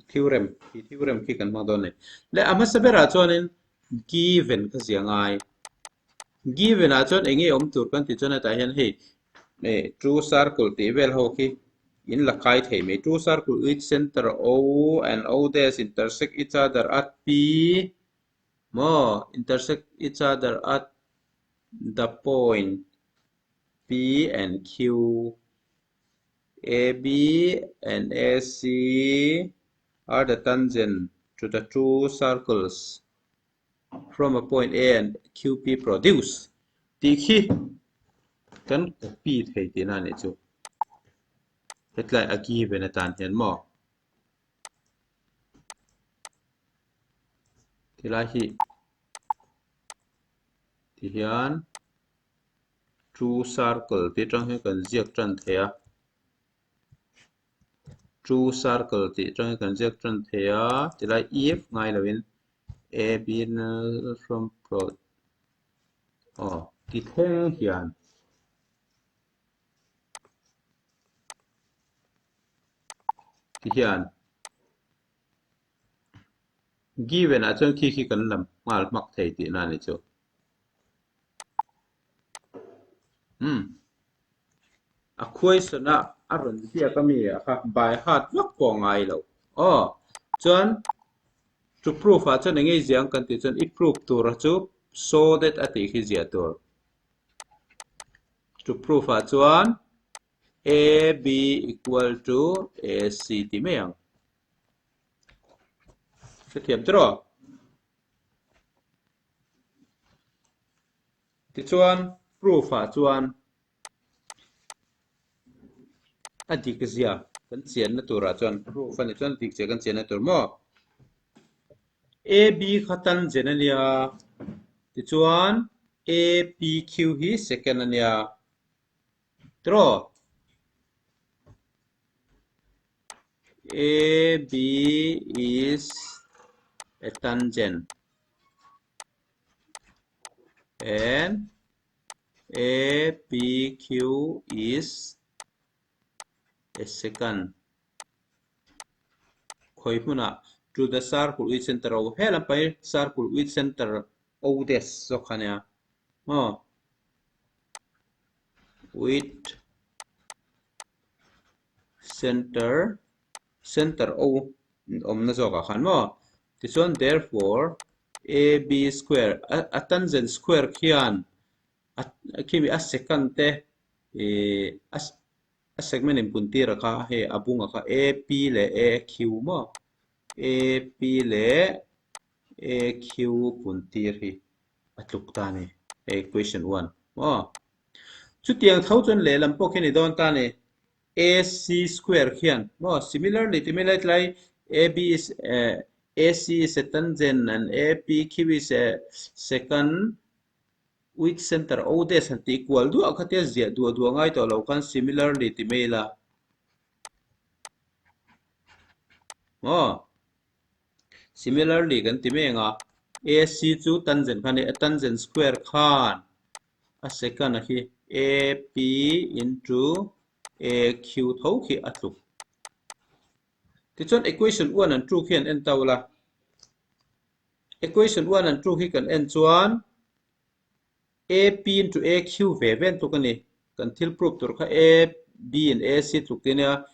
theorem, khi theorem khi kan hmang dawn a ni. Leh a hmasa berah chuanin given kha zia ngai. Given ah chuan eng nge awm tur kan tih chuan hetah hian hei eh two circle tih vel ho khi in la kai thei mai. Two circle with center O and O dash intersect each other at P maw intersect each other at the point P and Q. AB and AC are the tangent to the two circles from a point A and QP produce tih khi kan copy thei tihna a nih chu. Hetlai a given atan hian maw? Tilai hi ti hian two circle tih atang hian kan ziak tan thei a. Two circle tih atang hian kan ziak tan thei a tilai if ngai lovin A B from pro aw ti thleng hian ti hian given ah chuan khi khi kan lam nghal hmak thei tihna a ni chu. Umm a question a a rawn ziak ami ah kha by heart vak pawh a ngai lo aw chuan to proof ah chuan eng nge i ziah ang kan tih chuan i proof tur chu so that a tih khi ziah tur to proof ah chuan a b equal to a c tih mai ang hrethiam tiraw. Tichuan proof ah chuan a dik zia kan chianna turah chuan proof a nih chuan dik zia kan chianna tur maw? AB kha tangent a nia tichuan APQ hi second a nia tiraw? AB is a tangent. And APQ is a second khawi hmunah to the circle with center O he lampai circle with center O dash zawk kha nia maw with center center O awmna zawkah khan maw tichuan therefore AB square a tangent square khian a khimi a secant te ih a segment in pun tir a kha hei a bunga kha AP leh AQ maw AP leh AQ pun tir hi a tluk ta a ni hei question one maw chutiang tho chuan lehlam pawh khi a ni dawn ta a ni. AC square khian maw similarly ti mai lai tlai AB is AC is a tangent and APQ is a secant with center O dash han tih kual duah kha tia ziah duah duah ngai tawh lo khan similarly ti mai ila maw similarly kan ti mai ang a AC chu tangent kha a ni a tangent square khan a secant a khi AP into AQ tho khi a tluk. Tichuan equation 1 and 2 khi an en ta ula. Equation 1 and 2 khi kan en chuan AP into AQ ve ve an tluk a ni. Kan thil proof tur kha A, B and AC tluk te nia.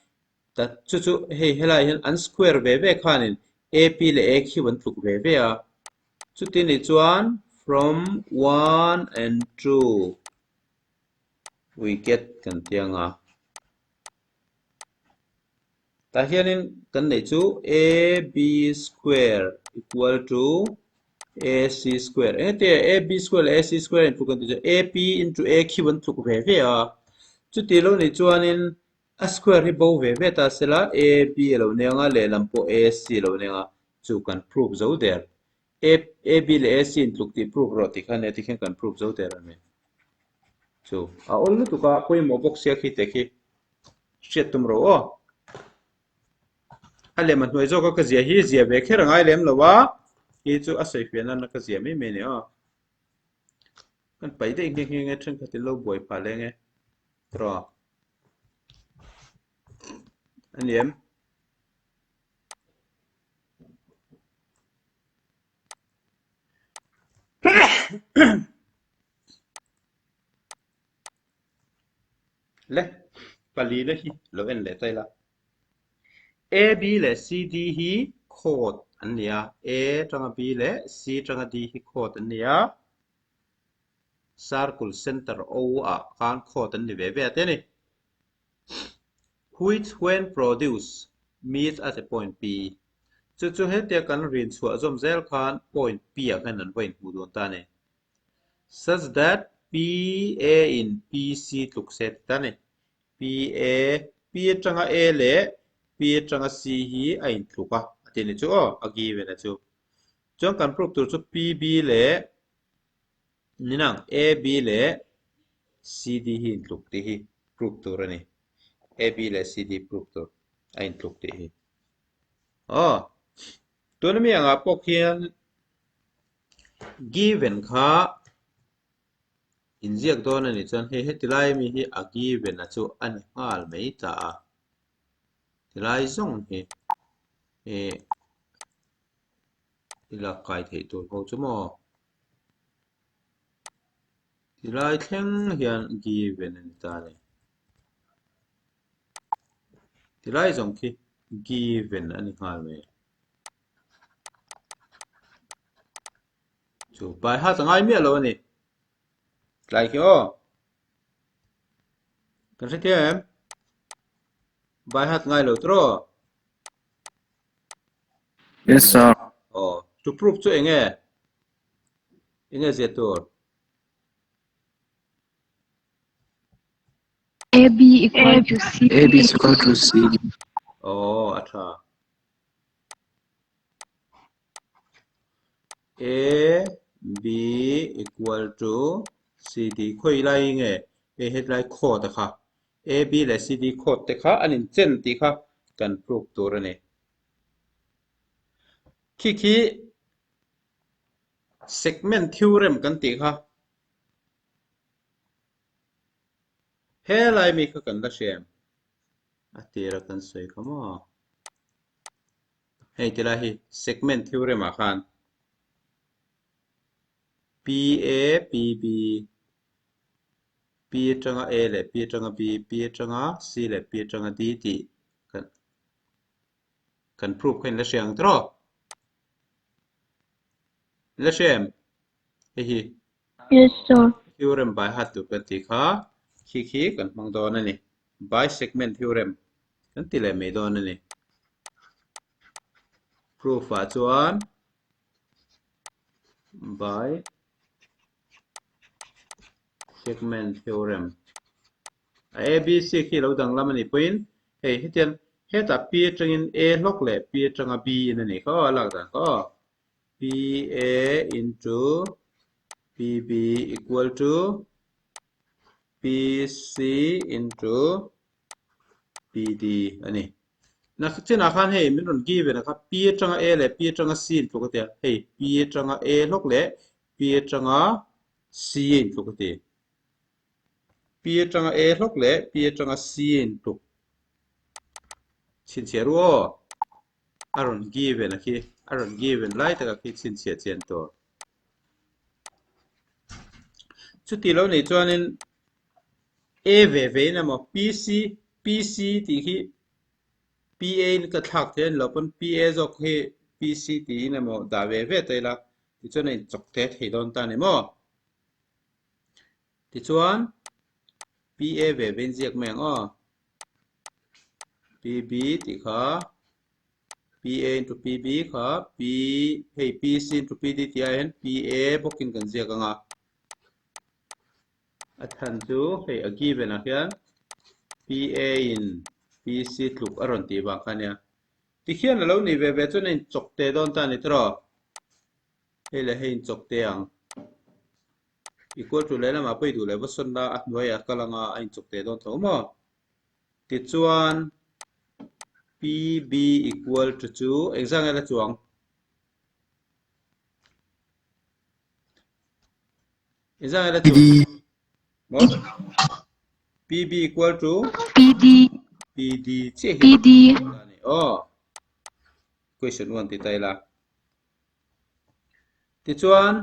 Ta chu chu hei helai hian an square ve ve khanin AP leh AQ an tluk ve ve a. Chuti nih chuan from 1 and 2 we get kan ti ang a. Tah hianin kan neih chu AB square equal to AC square. Eng tia AB square leh AC square in tluk an tih chu AP into AQ an tluk ve ve a. Chuti lo nih chuanin a square hi bo ve ve ta sela AB a lo nia ang a, lehlam pawh AC a lo nia ang a, chu kan prove zo der. A AB leh AC in tluk tih prove rawh tih kha nia tikhian kan prove zo der a ni. Chu a awl lutuk a pawimawh bawk sia khi te khi hriat tum ro aw. A lem a hnuai zawk a ka zia hi zia ve kher a ngai lem lo a hi chu a sawi fiah nana ka zia mai mai a ni aw. Kan paih daih nghe nghe nge thenkhat in lo buai phah leng e. Tiraw. A ni em? Le, palina hi lo en leh ta ila. AB leh CD hi chord an ni a, A tanga B leh C tanga D hi chord an ni a, circle center O ah khan chord an ni ve ve a te a ni. Which when produce meet at a point P. Chu chu hetia kan rin chhuah zawm zel khan point P ah khan an va inhmuh dun ta a ni. Such that PA in PC tluk se ti ta a ni. PA, P atanga A leh P atanga C hi a intluk a, a ti ni chu aw, a given a chu. Chuan kan proof tur chu PB leh ninang AB leh CD hi intluk tih hi proof tur a ni. AB leh CD proof tur a intluk tih hi. Aw, tuna mi angah pawh khian given kha inziak dawn a nih chuan hei heti lai ami hi a given a chu a ni nghal mai ta a. Tilai zawng hi ih i lak kai theih tur ho chu maw? Tilai thleng hian given a ni ta a ni. Tilai zawng khi given a ni nghal mai. Chu pai hat a ngai miah lo a ni. Tlai khi aw. Kan hre thiam em? Bai hat ngai lo tawh. Yes sir. Aw, to prove chu eng nge? Eng nge zia tur? AB equal to C. AB is equal to CD. Aw, a tha. A B equal to C D khawi lai nge hei hetlai chord a kha A B leh C D chord te kha an inchen tih kha kan prove tur a ni. Khi khi segment theorem kan tih kha helai mi kha kan la hria em? A tira kan sawi kha maw? Hei tilai hi segment theorem ah khan PA PB P atanga A leh P atanga B P atanga C leh P atanga D tih kan kan proof kha in la hria ang tawh in la hria em hei hi Yes sir. Theorem by heart tur kan tih kha khi khi kan hmang dawn a ni. By segment theorem kan ti leh mai dawn a ni. Proof ah chuan by segment theorem a ABC khi lo danglam a nih pawhin hei hetiang hetah P atangin A hlawk leh P atanga B in a nih kha aw a lak dan kha aw. PA into PB equal to PC into PD a ni. Na chinah khan hei min rawn given a kha P atanga A leh P atanga C in tluk a ti a, hei P atanga A hlawk leh P atanga C in tluk a ti. P atanga A hlawk leh P atanga C in tluk. Chhinchhiah ru aw. A rawn given a khi, a rawn given lai taka khi chhinchhiah chian tur. Chuti lo nih chuanin A ve ve in emaw PC PC tih hi PA in ka thlak thei a ni lo pawn PA zawk hi PC tiin emaw dah ve ve ta ila tichuan a inchawk te thei dawn ta a ni maw? Tichuan PA ve ve in ziak mai ang aw. PB tih kha PA into PB kha P hei PC into PD tih ah hian PA bawkin kan ziak ang a. A chhan chu hei a given ah hian PA in PC tluk a rawn tih vang kha ania. Tikhian a lo nih ve ve chuan a inchawk te dawn ta a ni tawh. Hei leh hei inchawk te ang. Equal to lehlamah pawh i duh leh va sawn la a hnuaiah kal anga a inchawk teh dawn tho maw? Tichuan PB equal to chu engzah nge la chuang? Engzah nge la chuang? Maw? PB equal to PD PD chiah hi PD aw question 1 ti ta ila. Tichuan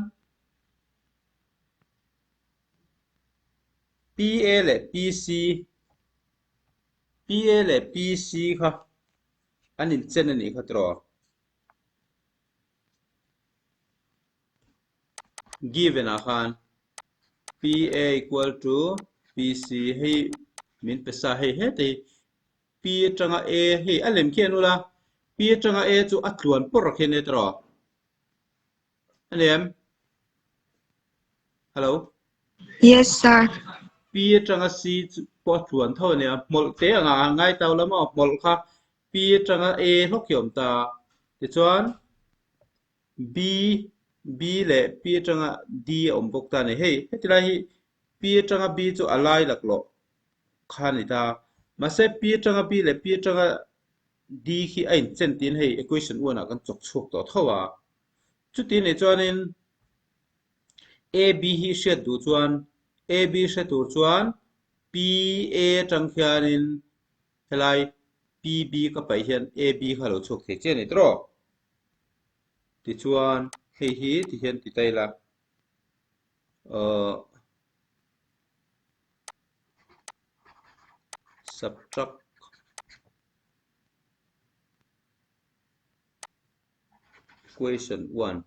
PA leh PC. PA leh PC kha an inchen a nih kha tiraw? Given ah khan PA equal to PC hei min pe sa hei heta hi P atanga A hei a lem khi an ula P atanga A chu a tluan pawr khi a nia tiraw? A ni em? Hello? Yes sir. P atanga C chu pawh a tluan tho a nia hmawlh te anga ngai tau lam a hmawlh kha P atanga A hlawk hi a awm ta tichuan B B leh P atanga D a awm bawk ta a ni. Hei heti lai hi P atanga B chu a lai laklawh kha a ni ta. Mahse P atanga B leh P atanga D khi a inchen tiin hei equation 1 ah kan chawk chhuak tawh tho a. Chuti nih chuanin AB hi hriat duh chuan AB hre tur chuan PA atang khianin helai PB ka paih hian AB kha lo chhuak thei che a ni tawh. Tichuan hei hi ti hian ti ta ila ahh subtract equation 1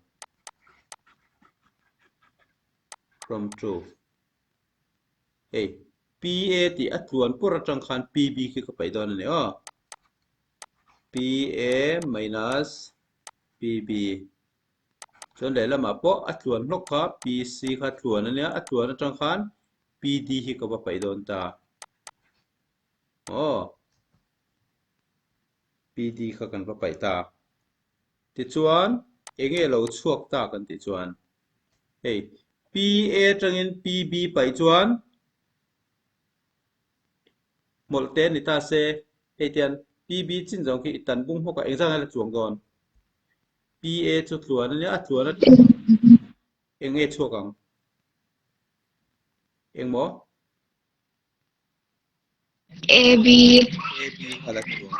from 2 hei PA tih a tluan pawr atang khan PB khi ka paih dawn a ni aw. PA minus PB chuan lehlamah pawh a tluan hlawk kha PC kha tluan a nia a tluan atang khan PD hi ka va paih dawn ta. Aw PD kha kan va paih ta. Tichuan enge lo chhuak ta kan tih chuan hei PA atangin PB paih chuan Hmawlh te ni ta se, hei tian PB chin zawng khi i tan bung hmawk a engzah nge la chuang dawn? PA chu tluan a nia, a tluan a eng nge chhuak ang? Eng maw? AB. AB kha la chuang.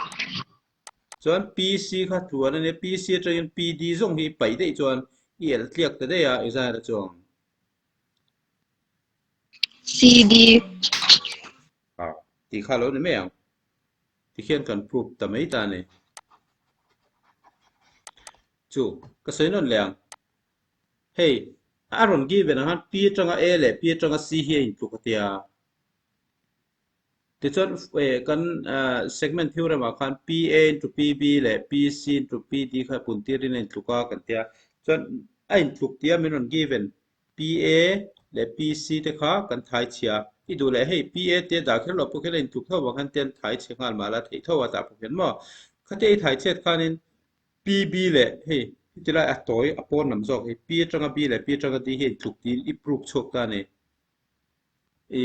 Chuan PC kha tluan a nia, PC atangin PD zawng hi i paih daih chuan i elh tliak ta daih a, engzah nge la chuang ang? CD. A tih kha lo ni mai ang. Tikhian kan proof ta mai ta a ni. Chu ka sawi nawn leh ang. Hei a rawn given ang khan P atanga A leh P atanga C hi a intluk a tia. Tichuan kan segment theorem ah khan PA into PB leh PC into PD kha pun tirin a intluk a kan tia. Chuan a intluk tia min rawn given PA leh PC te kha kan thai chhia. I duh leh hei PA te dah kher loh pawh khian a intluk tho vang khan tian thai chhe nghal mah la theih tho a tah pawh khian maw. Khatia i thai chhiat khanin PB leh hei heti lai a tawi a pawn lam zawk hi P atanga B leh P atanga D hi a intluk tiin i proof chhuak ta a ni. I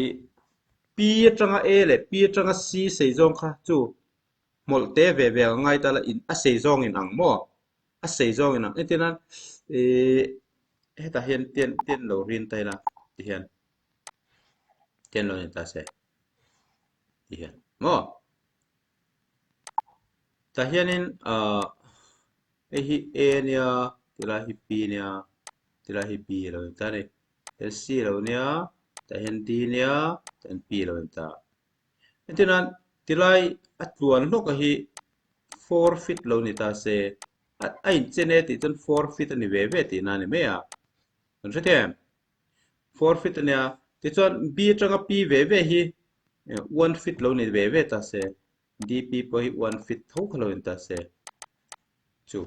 P atanga A leh P atanga C sei zawng kha chu hmawlh te ve ve ang ngai ta la in a sei zawng in ang maw a sei zawng in ang entir nan ih hetah hian tian tian lo rin ta ila ti hian tian lo ni ta se ti hian maw tah hianin ah hei hi A nia tilai hi P nia tilai hi B a lo ni ta a ni hian C a lo nia tah hian D nia tah hian P a lo ni ta. Entir nan tilai a tluan hlawk a hi 4 feet lo ni ta se a inchen e tih chuan 4 feet a ni ve ve tihna a ni mai a kan hre thei em 4 feet a nia tichuan B atanga P ve ve hi 1 feet lo ni ve ve ta se DP pawh hi 1 feet tho kha lo ni ta se chu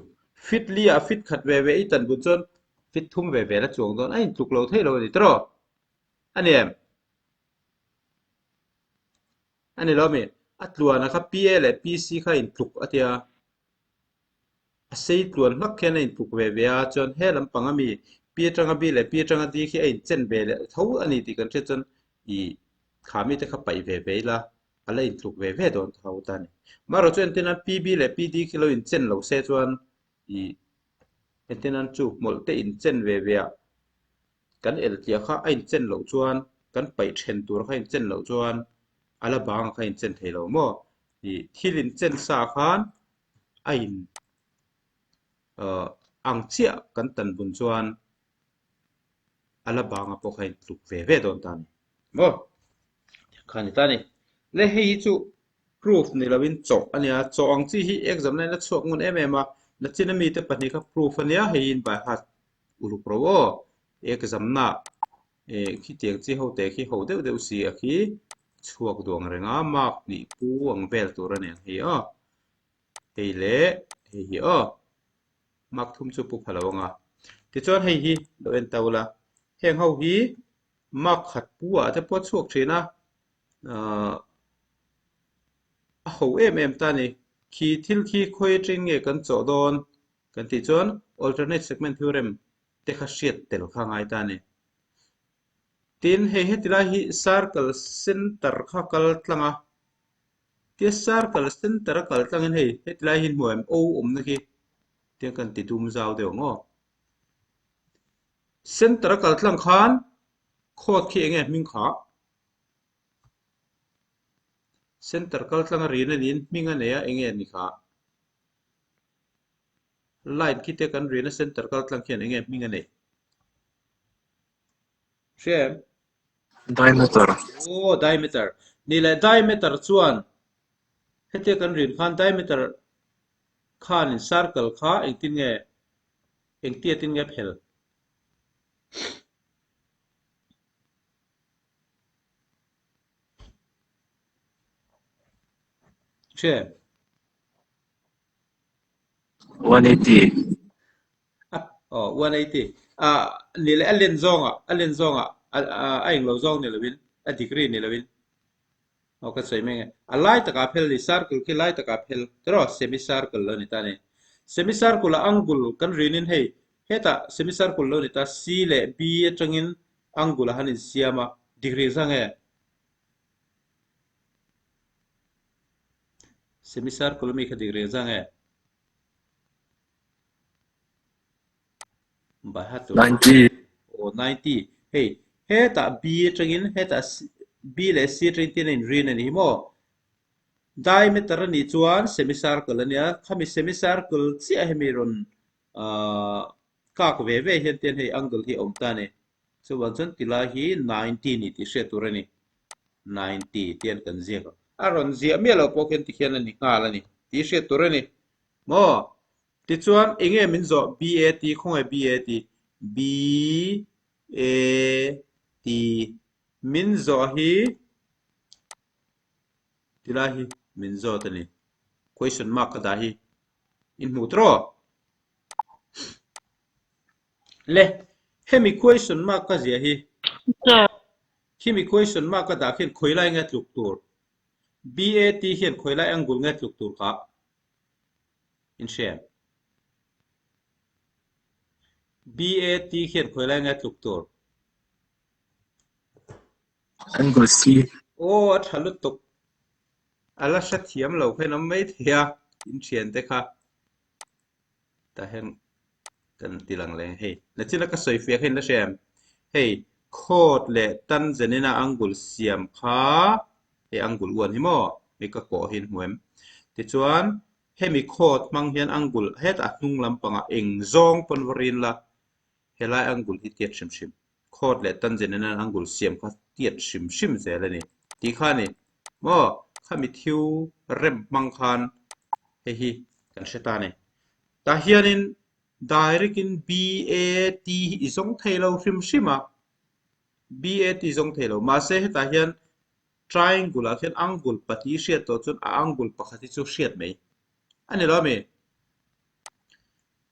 feet li ah feet khat ve ve i tan bun chuan feet thum ve ve la chuang dawn a intluk lo thei lo a ni tawh a ni em A ni lo mi, a tluana kha PA leh PC kha intluk a tia. A sei tluan hlak khian a intluk ve ve a, chuan he lampang ami P atanga B leh P atanga D khi a inchen ve leh tho a ni tih kan hriat chuan i kha mite kha paih ve ve ila a la intluk ve ve dawn tho ta a ni. Amaherawhchu chu entir nan PB leh PD khi lo inchen lo se chuan i entir nan chu hmawlh te inchen ve ve ah Kan eltliah kha a inchen loh chuan, kan paih then tur kha a inchen loh chuan a la bang kha a inchen thei lo maw? Ih thil inchen sa khan a in ah ang chiah kan tan bun chuan a la banga pawh kha a intluk ve ve dawn ta a ni maw? Kha a ni ta a ni. Le hei hi chu. Proof ni loin chawh a nia. Chawh ang chi hi exam na in a chhuak ngun em em a, nachin a mite pahnih kha proof a nia, hei in by heart uluk ro aw. Exam na eh khitiang chi ho te khi ho deuh deuh si a khi chhuak duang reng a, mark hnih pu ang vel tur a ni ang hei aw. Hei leh hei hi aw. Mark thum chu pu pha lo ang a. Tichuan hei hi lo en ta ula, heng ho hi mark khat pu ah te pawh a chhuak thin a, ahh a ho em em ta a ni. Khi thil khi khawi atangin nge kan chawh dawn kan tih chuan alternate segment theorem te kha hriat tel kha a ngai ta a ni. Tin, hei heti lai hi circle center kha kal tlang a, tia circle center a kal tlangin hei heti lai hi hmuh em O awmna khi tiang kan ti dum zau deuh ang aw. Center a kal tlang khan khawt khi enge hming kha? Center kal tlang a rin a niin hming a nei a enge a ni kha? Line khi te kan rin a center kal tlang khian enge hming a neih? Hria em? Diameter. Aw, diameter. Ni leh diameter chuan hetia kan rin khan diameter khanin circle kha engtin nge engtia tin nge phel? Hria em? 180. Oh, 180. Ah, ni leh a len zawngah, a len zawngah a englo zawng ni loin, a degree ni loin. Oh, ka sawi mai nge. A lai takah phel ni, circle khi lai takah phel. Tiraw, semicircle lo ni ta ni. Semicircle a angle kan rinin hei, hetah semicircle lo ni ta, C leh B atangin angle a han insiam a, degree zang nge? Semicircle ami kha dik reng zang e. Bahadur. 90. Oh, 90. Hei, hetah B atangin hetah B leh C atangin tin a inrin a ni hi maw? Diameter a nih chuan semicircle a nia. Khami semicircle chiah hemi rawn uh, kak ve ve hian tian hei angle hi a awm ta a ni. Chuvang chuan tilai hi 90 ni tih hriat tur a ni. 90 tian kan ziak a. A rawn ziah miah loh pawh khian tikhian a ni nghal a ni tih hriat tur a ni. Maw? Tichuan eng nge min zawh BAT khawnge BAT? BAT min zawh hi tilai hi min zawt a ni. Question mark ka dah hi in hmuh tawh? Le, hemi question mark ka ziah hi. Khimi question mark ka dah khian khawi lai nge tluk tur? BAT hian khawi lai angle nge tluk tur kha? In hria em? BAT khian khawi lai nge tluk tur? Angle C. Aw, a tha lutuk. A la hrethiam lo kha in awm maithei a, in thiante kha. Tah hian kan ti lang leh hei nachina ka sawi fiah kha in la hria em hei khawt leh tangent ina angle siam kha hei angle uan hi maw hei ka kawh hi in hmu em tichuan hemi khawt hmang hian angle hetah a hnung lampangah eng zawng pawn va rin la helai angle hi tiat hrim hrim Khawt leh tangent in an angle siam kha tiat hrim hrim zel a ni tih kha a ni. Maw khami thiu rem hmang khan hei hi kan hre ta a ni. Tah hianin direct in BAT hi i zawng thei lo hrim hrim a, BAT zawng thei lo. Mahse hetah hian triangle ah khian angle pahnih hriat tawh chuan a angle pakhat hi chu hriat mai a ni lo a mi?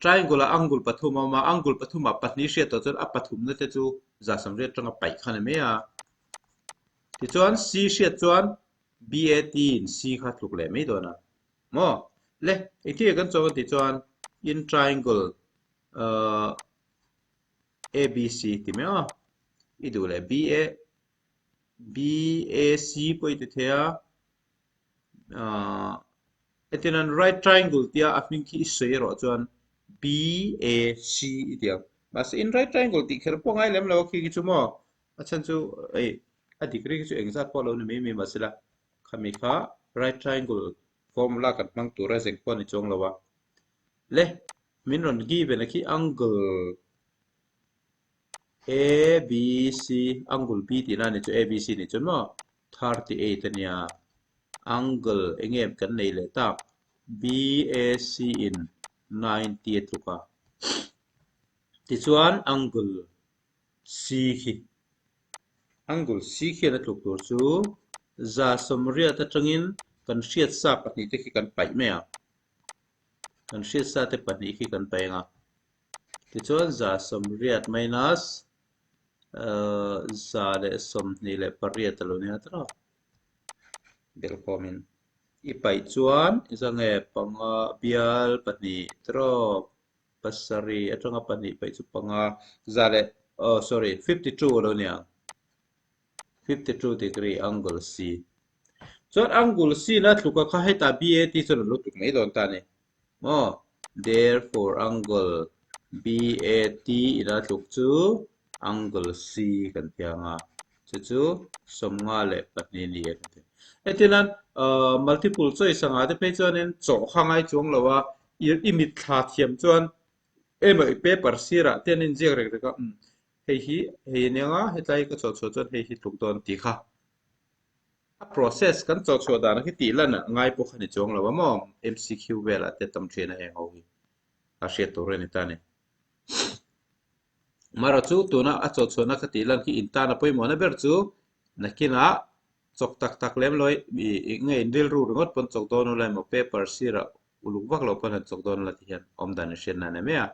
Triangle ah angle pathum a awm a, angle pathumah pahnih hriat tawh chuan a pathumna te chu za samriat atanga paih kha a ni mai a. Tichuan C hriat chuan BAT in C kha tluk leh mai dawn a. Maw? Le, engtin nge kan chawk a tih chuan in triangle uh, ABC ti mai aw. I duh leh BA BAC pawh i ti thei a. Hetiang an right triangle tia a hming khi i sawi erawh chuan BAC i ti ang. Mahse in right triangle tih kher pawh ngai lem lo a khi khi chu maw? A chhan chu ei a degree khi chu engzat pawh lo ni mai mai mahsela khami kha right triangle formula kan hmang tur a zeng pawh a ni chuang lo a. Le min rawn given a khi angle ABC angle B tihna a ni chu ABC ni chuan maw 38 a nia. Angle eng em kan nei leh tak? BAC in 90 a tluk a. Tichuan angle C khi angle C khian a tluk tur chu 180 atangin kan hriatsa pahnihte khi kan paih mai a. Kan hriatsa te pahnih khi kan paih ang a. Tichuan 180 minus 128 a lo nia tawh. Belhkhawmin i paih chuan i zange panga bial pahnih trawp pasarih atanga pahnih paih chu panga za leh oh sorry 52 a lo ni ang 52 degree angle C chuan angle C na tluka kha hetah BAT chuan a lo tluk mai dawn ta a ni maw therefore angle BAT ina tluk chu angle C kan ti ang a chu chu 52 ni a kan ti. Hetinan multiple choice anga te phei chuanin chawh kha ngai chuang lo a i mitthla thiam chuan emaw i paper sirah te an inziak rek rek a umm hei hi hei a nia hetlai ka chawh chhuah chuan hei hi tluk dawn tih kha a process kan chawh chhuah dan khi tih lan a ngai pawh kha ni chuang lo a maw MCQ velah te tam thin a heng ho hi a hriat tur a ni ta a ni. Mara chu tuna a chawh chhuahna kha tih lan khi intan a pawimawhna ber chu nakinah chawk tak tak lem lo i nge in rilru ringawt pawn chawk dawn ula emaw paper sirah uluk vak lo pawn han chawk dawn ula ti hian awmdan i hriatna a nei mai a.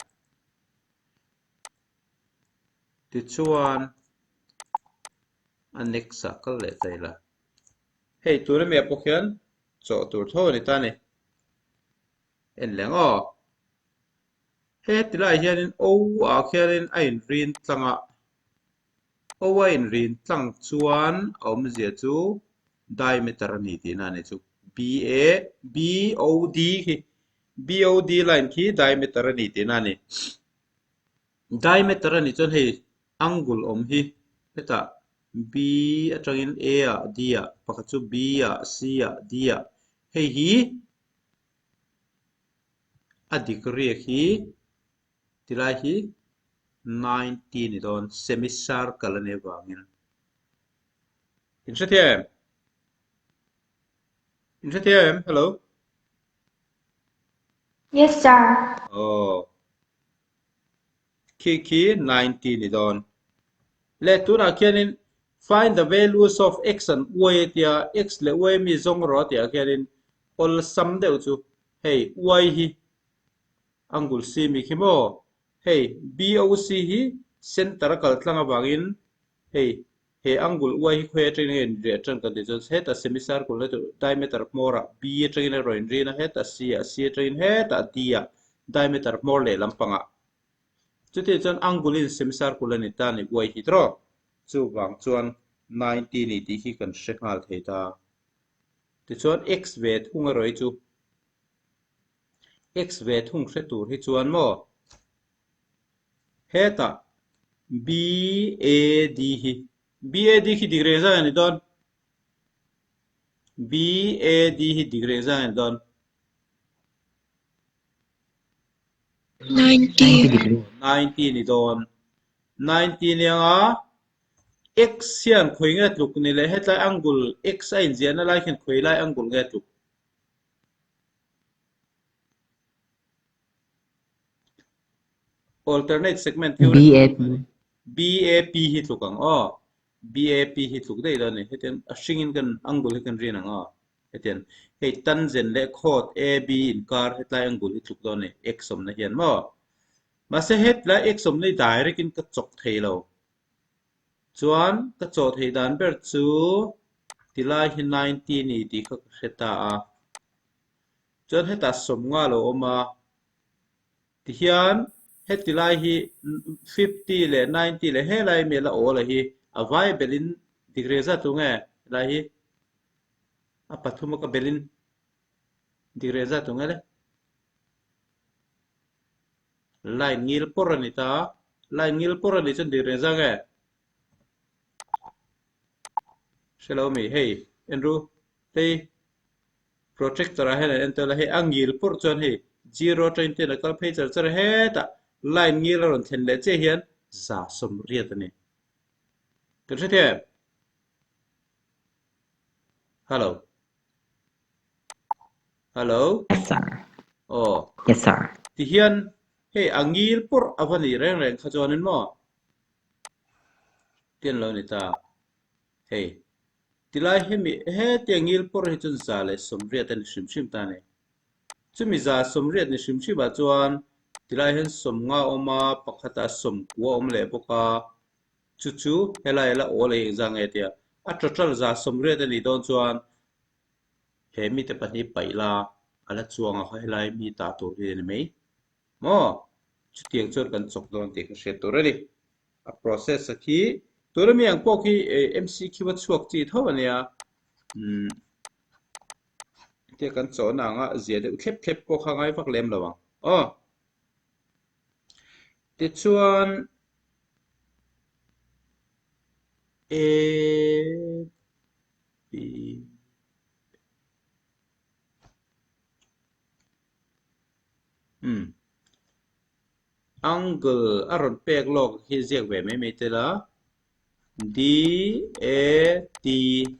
Tichuan a next ah kal leh ta ila. Hei tuna mi ah pawh khian chawh tur tho a ni ta a ni. En leh ang aw. He tilaiah hianin O ah khianin a inrin tlang a, O a inrin tlang chuan a awmzia chu diameter a ni tihna a ni chu. B A B O D khi B O D line khi diameter a ni tihna a ni. Diameter a nih chuan hei angle awm hi hetah B atangin A ah D ah pakhat chu B ah C ah D ah hei hi A degree hi tilai hi 90 ni dawn semicircle a nih avangin in hrethiam em? In hrethiam em? Hello. Yes sir. Oh. Khi khi 90 ni dawn. Le tunah khianin find the values of x and y a tia x leh y mi zawng rawh a tihah khianin awlsam deuh chu hei y hi angle C mi khi maw hei BOC hi center a kal tlang avangin hei he angle y hi khawi atangin nge inriah tan kan tih chuan hetah semicircle na tur diameter hmawrah B atangin a rawn inrin a hetah C ah C atangin hetah D ah diameter hmawr leh lampangah Chutih chuan angle in semicircle a ni ta ni uai hi tawh. Chuvang chuan 90 ni tih hi kan hre nghal thei ta. Tichuan x ve thung erawh hi chu x ve thung hre tur hi chuan maw hetah BAD hi BAD khi degree zat a ni dawn BAD hi degree zat a ni dawn. 90. 90 ni dawn. 90 ni anga x hian khawi nge tluk ni leh hetlai angle x a inziahna lai khian khawi lai angle nge tluk? Alternate segment theory BAP. BAP hi tluk ang aw. BAP hi tluk daih dawn a ni. Hetiang a hringin kan angle hi kan rin ang aw. Hetiang hei tangent leh chord AB inkar hetlai angle hi tluk dawn a ni x awmna hian maw. Mahse hetlai x awmna hi direct in ka chawk thei lo. Chuan ka chawh theih dan ber chu tilai hi 90 ni tih kha ka hre ta a. Chuan hetah 50 lo awm a. Tihian heti lai hi 50 leh 90 leh helai mi la awl a hi a vai belin degree zat tu nge helai hi a pathum a ka belin degree zat tu nge le line ngil pawr a ni ta line ngil pawr a nih chuan degree zat nge hrelo mi hei enru hei Projector ah hian an entir la, hei a ngil pawrh chuan hei zero atangin ten a kal phei char char a, hetah line ngil a rawn thlen leh chiah hian 180 a ni. Kan hre thei em? Hello. Hello? Yes sir. Aw. Yes sir. Tihian hei a ngil pawrh a va nih reng reng kha chuanin maw? Tian lo ni ta. Hei tilai hemi hetia ngil pawrh hi chuan 180 a ni hrim hrim ta a ni. Chumi 180 ni hrim hrimah chuan tilai hian 50 a awm a, pakhatah 90 a awm leh bawk a. Chu chu helai la awl ei engzah nge tia a total 180 a nih dawn chuan he mite pahnih paih la a la chuang a kha helai mi tah tur hi a ni mai maw? Chutiang chuan kan chawk dawn tih ka hriat tur a ni. A process a khi tuna mi ang pawh khi MCQ a chhuak chi tho a nia. Umm tia kan chawhna anga zia deuh thlep thlep pawh kha ngai vak lem lo ang aw. Tichuan A B Umm Angle a rawn pek lawk hi ziak ve mai mai tel a D A T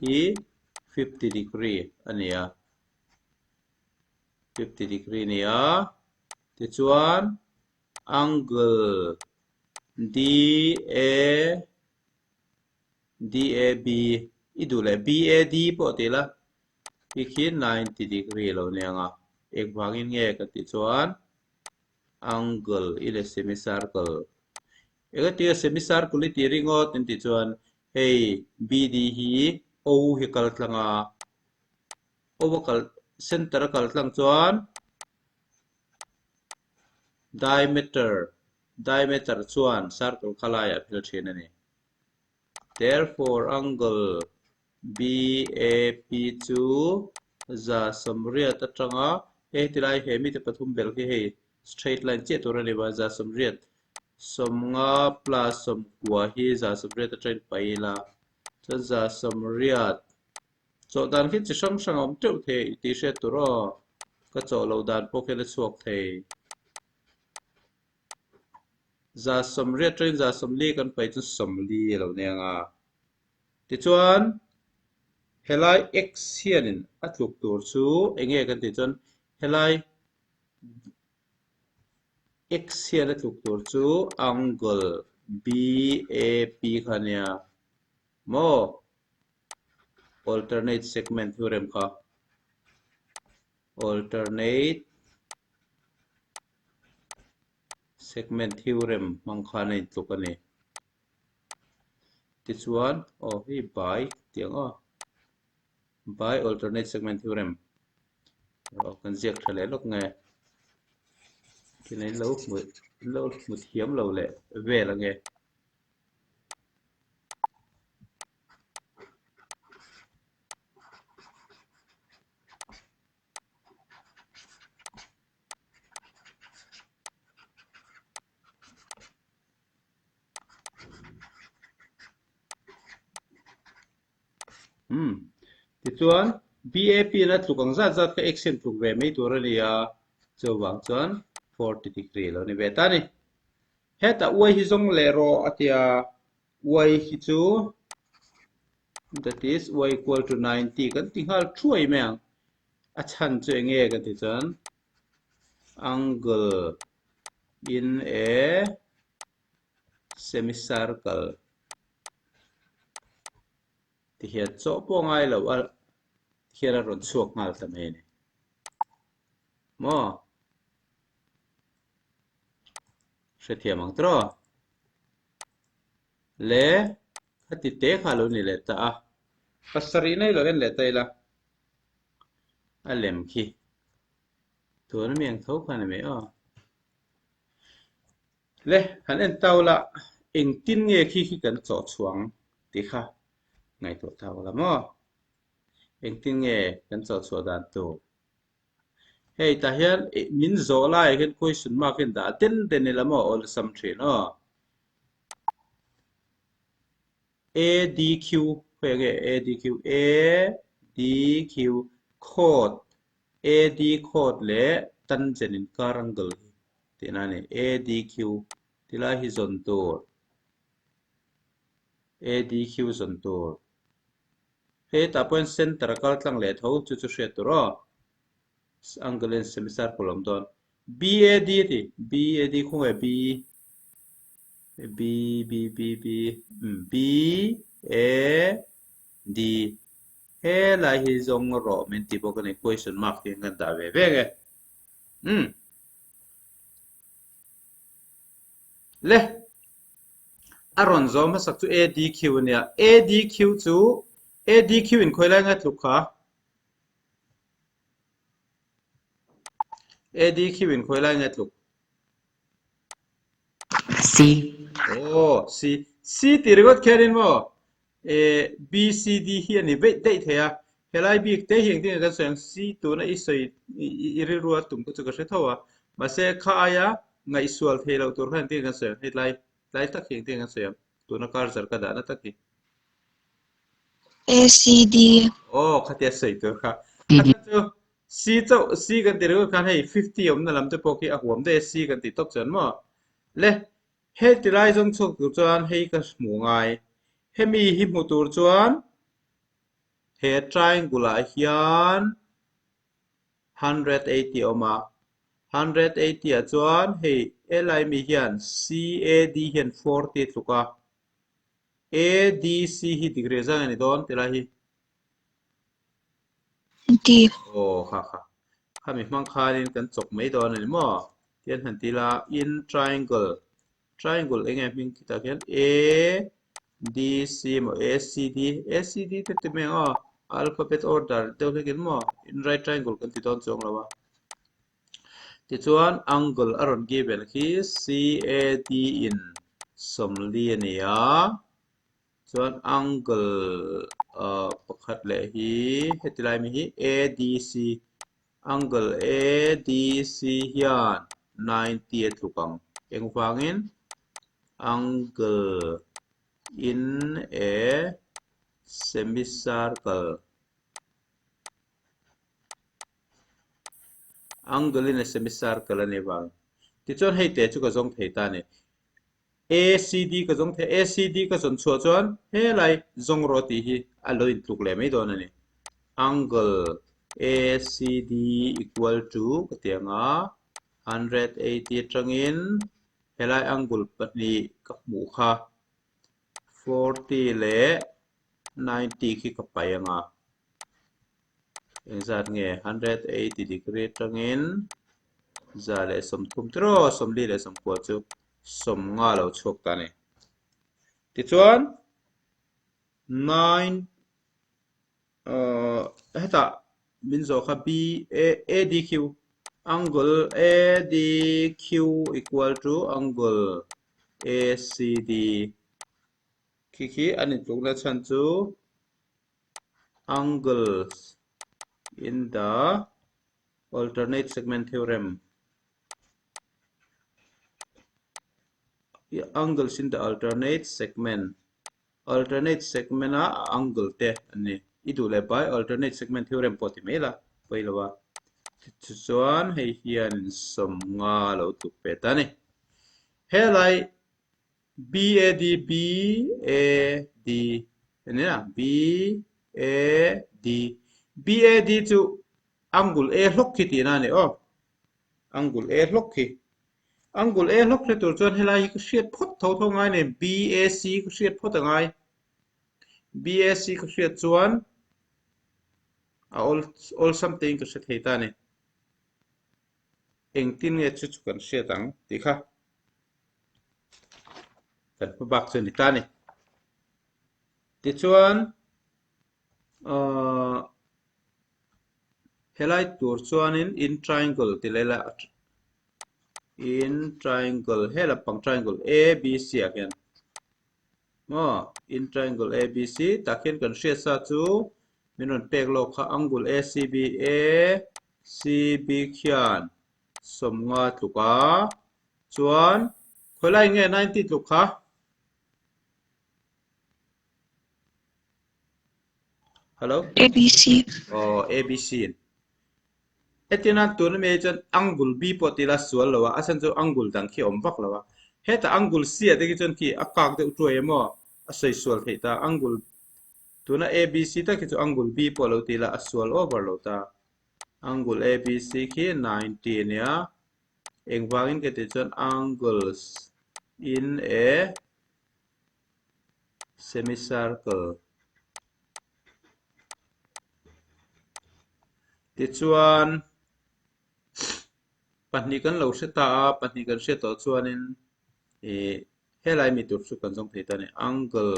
hi 50 degree a ni a 50 degree a ni a tichuan angle D A DAB i duh leh BAD pawh ti ila khi khi 90 degree lo ni ang a, engvangin nge ka tih chuan angle in a semicircle engatinge semicircle i tih ringawt in tih chuan hei BD hi O hi kal tlang a, O a kal center a kal tlang chuan diameter diameter chuan circle kha laiah a phel thin a ni. Therefore, angle BAP chu 180 atanga hei tilai he mite pathum bel khi hei straight line chiah tur a ni va, 180 50 plus 90 hi 180 atangin paih ila chuan 180 chawh dan khi chi hrang hrang a awm teuh thei tih hriat tur aw ka chawh loh dan pawh khian a chhuak thei. 180 atangin 140 kan paih chu 40 a lo nia ang a. Tichuan helai x hianin a tluk tur chu eng nge kan tih chuan helai x hian a tluk tur chu angle BAP kha a nia maw? Alternate segment theorem kha alternate segment theorem hmang khan a intluk a ni. Tichuan aw hei by tih ang aw by alternate segment theorem aw kan ziak tha leh lawk nge tin in lo hmu in lo hmu thiam lo leh vel ange. Umm tichuan BAP in a tluk ang zat zat kha x hian tluk ve mai tur a ni a, chuvang chuan 40 degree lo ni ve ta a ni. Hetah y hi zawng leh rawh a ti a, y hi chu that is y equal to 90 kan ti nghal thuai mai ang. A chhan chu eng nge kan tih chuan angle in a semicircle ti hian chawh pawh ngai lo a ti hian a rawn chhuak nghal ta mai a ni. Maw? Hrethiam ang tawh. Le khati te kha lo ni leh ta a. Pasarih na i lo en leh ta ila. A lem khi. Tuna mi ang tho kha ni mai aw. Le han en tau la engtin nge khi khi kan chawh chhuang tih kha ngaihtuah tau la maw. Engtin nge kan chawh chhuah dan tur. Hei tah hian min zawh laiah hian question mark hian dah den den ila maw awlsam thin aw. ADQ khawi nge ADQ ADQ chord AD chord leh tangent inkar angle hi tihna a ni ADQ tilai hi zawn tur ADQ zawn tur hetah pawhin center a kal tlang leh tho chu chu hriat tur aw. Angle in semicircle awm dawn. BAD a ti. BAD khawnge B B B B B B A D helai hi zawng rawh min ti bawk a ni question mark hi kan dah ve vek e. Um. Le a rawn zawm hmasak chu ADQ a nia. ADQ chu ADQ in khawi lai nge tluk kha? ADQ in khawi lai nge tluk? C. Oh, C. C ti ringawt khianin maw? E, B, C, D hi a ni veih daih thei a. Helai bik te hi engtin nge kan sawi ang? C tuna i sawi i rilru a tum kha chu ka hre tho a. Mahse kha aia ngaihsual thei loh tur kha engtin nge kan sawi ang? Hei tlai tlai tak hi engtin nge kan sawi ang? Tuna cursor ka dahna tak hi. A, C, D. Aw, khatia sawi tur kha. Kha chu C chauh C kan ti ringawt khan hei 50 awmna lam te pawh khi a huam daih a C kan tih tawp chuan maw? Le, heti lai zawng chhuak tur chuan hei ka hmu ngai. Hemi hi hmu tur chuan he triangle ah hian 180 a awm a. 180 ah chuan hei helai mi hian CAD hian 40 a tluk a. ADC hi degree zan a ni dawn ti lai hi. D. Aw kha kha. Khami hmang khanin kan chawk mai dawn a ni maw? Tian han ti la in triangle. Triangle enge hming khitah khian A D C maw A C D A C D te ti mai ang aw. Alphabet order deuh hlekin maw in right triangle kan ti dawn chuang lo a. Tichuan angle a rawn given khi CAD in 40 a ni a. Chuan angle pakhat leh hi heti lai mi hi ADC angle ADC hian 90 a tluk ang. Engvangin angle in a semicircle Angle in a semicircle a ni vang. Tichuan hei te chu ka zawng thei ta a ni. ACD ka zawng thei ACD ka zawn chhuah chuan helai zawng rawh tih hi a lo intluk leh mai dawn a ni. Angle ACD equal to ka ti ang a, 180 atangin helai angle pahnih ka hmuh kha 40 leh 90 khi ka paih ang a. Engzat nge 180 degree atangin 130 tiraw 49 chu 50 lo chhuak ta a ni. Tichuan 9 hetah min zawh kha B A ADQ angle ADQ equal to angle ACD khi khi an intlukna chhan chu angles in the alternate segment theorem angles in the alternate segment alternate segment a angle te an ni i duh leh by alternate segment theorem pawh ti mai la pawi lo a tichuan hei hian 50 lo tluk ve ta a ni helai B A D B A D a ni a B A D B A D chu angle A hlawk khi tihna a ni aw angle A hlawk khi angle A hlawk hre tur chuan helai hi ka hriat phawt tho tho ngai a ni B A C ka hriat phawt a ngai B A C ka hriat chuan a awl awlsam tein ka hre thei ta a ni engtin nge chu chu kan hriat ang tih kha. Kan hma bak chu a ni ta a ni. Tichuan ahh helai tur chuanin in triangle ti leh ila in triangle he lampang triangle A B C ah hian maw in triangle A B C tah khian kan hriat sa chu min rawn pek lawk kha angle A C B A C B khian 50 tluk a. Chuan khawilai nge 90 tluk kha? Hello? ABC. Oh, ABC. Hetina tun ami ai chuan angle B pawh ti la sual lo a, a chhan chu angle dang khi a awm vak lo a. Heta angle C ah te khi chuan khi a kak deuh tuai emaw a sawi sual theih ta. Angle tuna ABC tak hi chu angle B pawh lo ti la a sual over lo ta. Angle ABC khi 90 a nia. Engvangin ka tih chuan angles in a semicircle. Tichuan pahnih kan lo hre ta a, pahnih kan hriat tawh chuanin ih helai mi tur chu kan zawng thei ta a ni. Angle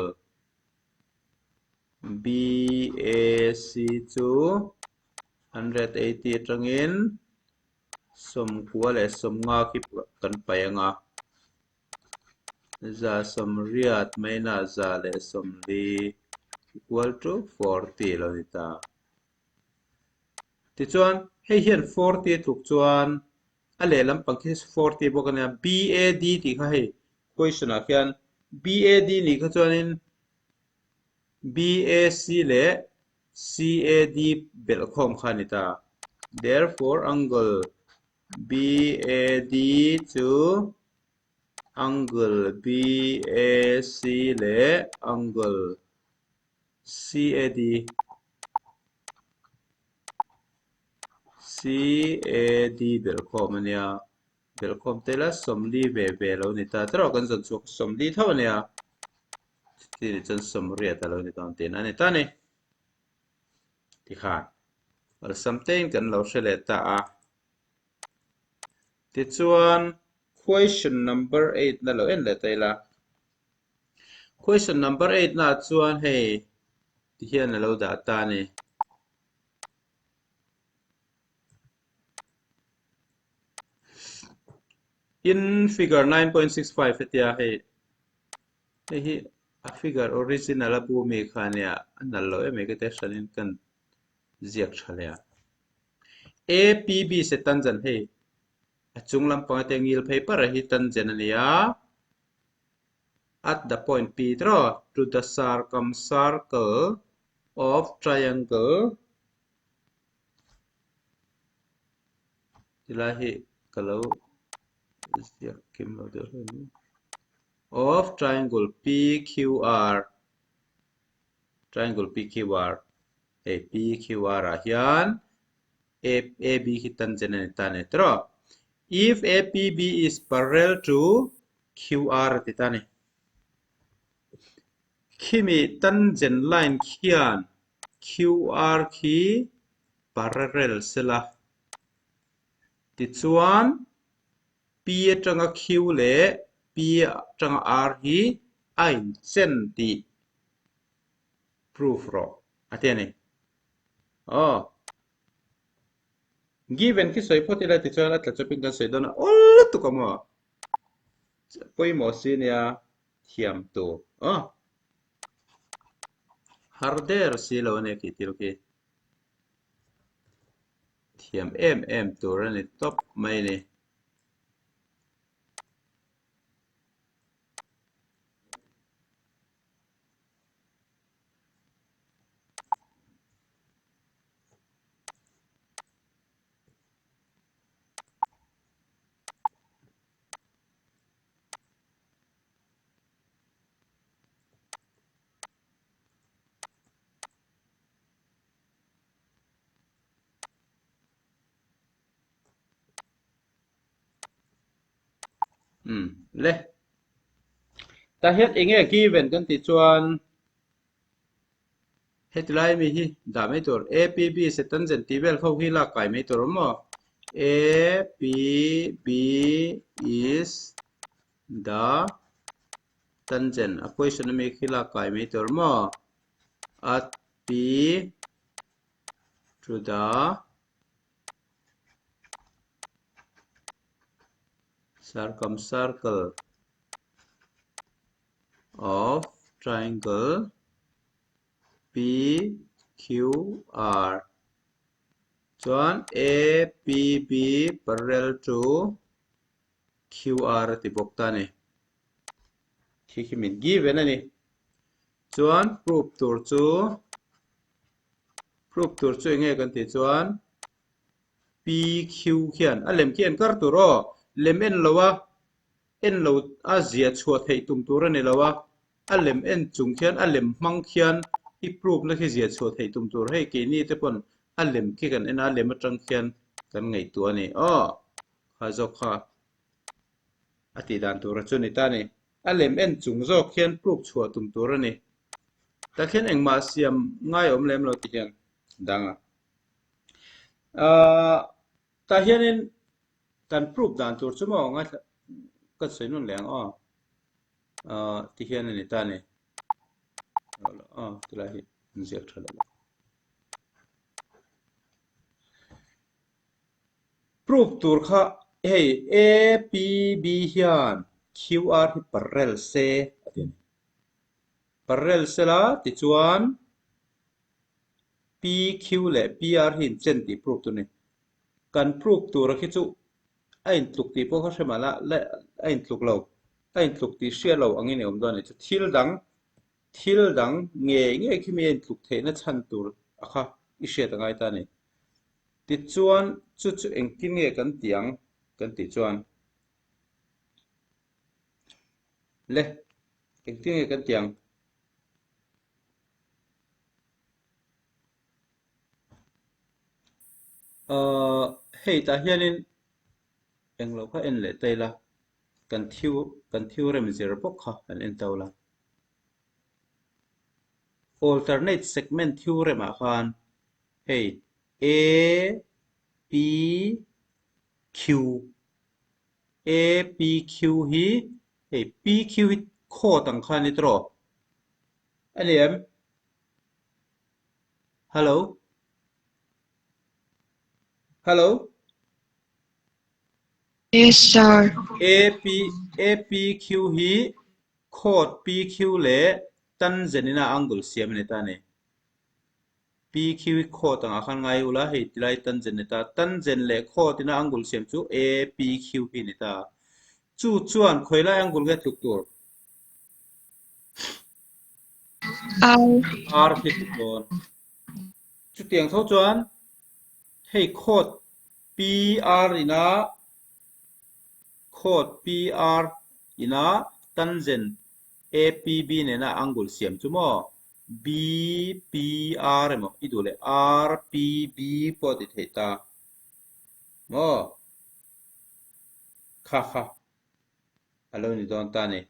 BAC chu 180 atangin 90 leh 50 khi kan paih ang a, 180 minus 140 equal to 40 lo ni ta. Tichuan hei hian 40 a tluk chuan a lehlam pang khi 40 bawk a nia, BAD tih kha hei question ah khian BAD nih kha chuanin BAC leh CAD belh khawm kha a ni ta. Therefore, angle BAD chu angle BAC leh angle CAD CAD belh khawm a nia. Belhkhawm te la 40 ve ve lo ni ta tawh kan zawn chhuak 40 tho a nia. Chuti ni chuan 80 a lo ni dawn tihna a ni ta a ni. Tikhan awlsam tein kan lo hre leh ta a. Tichuan question number 8 na lo en leh ta ila. Question number 8 na chuan hei tihian a lo dah ta a ni. In figure 9.65 hetia hei hei hi a figure original a bu mi kha ania a nal lo em mai ka tia hranin kan ziak tha leh a. APB se tangent hei a chung lampang ate ngil phei par a hi tangent a ni a at the point P tawh to the circumcircle of triangle Tilai hi ka lo ziak kim lo deuh hle mai. Of triangle PQR triangle PQR hei PQR ah hian A AB hi tangent a ni ta a ni tawh. If APB is parallel to QR a ti ta a ni. Khimi tangent line khian QR khi parallel sela. Tichuan P atanga Q leh P atanga R hi a inchen tih proof rawh a ti a ni. Aw. Given khi sawi phawt ila tichuan a tla chawpin kan sawi dawn a, awl lutuk a maw? Pawimawh si nia thiam tur. Aw. Har der si lo a nia khi thil khi. Thiam em em tur a ni tawp mai ni. Um le tah hian eng nge given kan tih chuan heti lai mi hi dah mai tur APB se tangent tih vel ho hi lak kai mai tur awm maw APB is the tangent a question ami khi lak kai mai tur maw at P to the circumcircle of triangle PQR chuan APB parallel to QR a ti bawk ta a ni. Khi khi min given a ni. Chuan proof tur chu proof tur chu enge kan tih chuan PQ khian a lem khi en kar tur aw lem en lo a en lo a zia chhuah theih tum tur a ni lo a a lem en chung khian a lem hmang khian i proof na khi zia chhuah theih tum tur hei keini te pawn. A lem khi kan en a, a lem atang khian kan ngaihtuah a ni. Aw, kha zawk kha a tih dan tura chu ni ta a ni. A lem en chung zawk khian proof chhuah tum tur a ni. Tah khian engmah siam ngai awm lem lo ti hian dang a. Ahh tah hianin kan proof dan tur chu maw ngaithla ka sawi nawn leh ang aw. Ahh ti hian a ni ta a ni. Aw tilai hi an ziak tha lo. Proof tur kha hei APB hian QR hi parallel se a ti a ni. Parallel sela tichuan PQ leh PR hi inchen tih proof tur a ni. Kan proof tura khi chu a intluk tih pawh kha hre mah la, a intluk lo, a intluk tih hriat lo angin i awm dawn a ni. Chu thil dang, thil dang ngei ngei khi mi a intluk theihna chhan tur a kha i hriat a ngai ta a ni. Tichuan chu chu engtin nge kan tih ang kan tih chuan le engtin nge kan tih ang? Ahh hei tah hianin englo kha en leh ta ila kan thiu kan theorem zir bawk kha kan en ta ula. Alternate segment theorem ah khan hei A P Q A P Q hi hei P Q hi khawt ang kha a ni tawh a ni em? Hello Hello Yes sir. A P A P Q hi khawt P Q leh tangent ina angle siam a ni ta a ni. PQ hi khawt angah khan ngai ula, hei tilai tangent ni ta. Tangent leh khawt ina angle siam chu APQ hi ni ta. Chu chuan khawi lai angle nge tluk tur? R. R hi tluk dawn. Chutiang tho chuan hei khawt PR ina khawt PR ina tangent APB nena angle siam chu maw? BPR emaw i duh leh RPB pawh a ti thei ta maw? Kha kha a lo ni dawn ta a ni.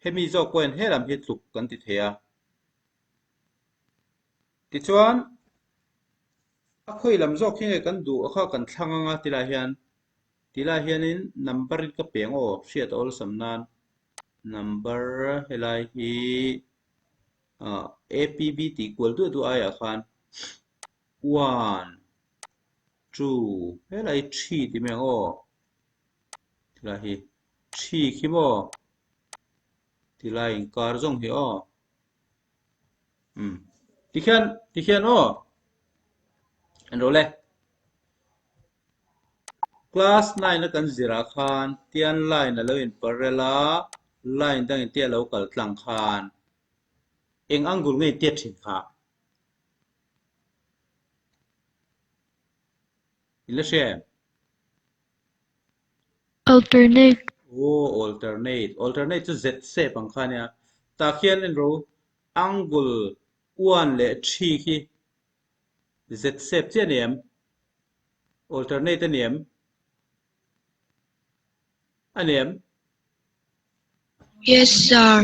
Hemi zawk pawhin he lam hi tluk kan ti thei a. Tichuan a khawi lam zawk hi nge kan duh a kha kan thlang anga tilai hian Tilai hianin number in ka peng aw hriat a awlsam nan number helai hi ah APB tih kual duah duah aiah khan one two helai hi three tih mai ang aw tilai hi three khi maw tilai inkar zawng hi aw umm tikhian tikhian aw an rawh le. Class 9 a kan zirah khan tian line a lo inparel a, line dangin tia lo kal tlang khan eng angle nge tia thin kha? In la hria em? Alternate. Aw, alternate. Alternate chu Z shape ang kha nia. Tah khian en ro angle 1 leh 3 khi Z shape chiah a ni em? Alternate a ni em? A ni em? Yes sir.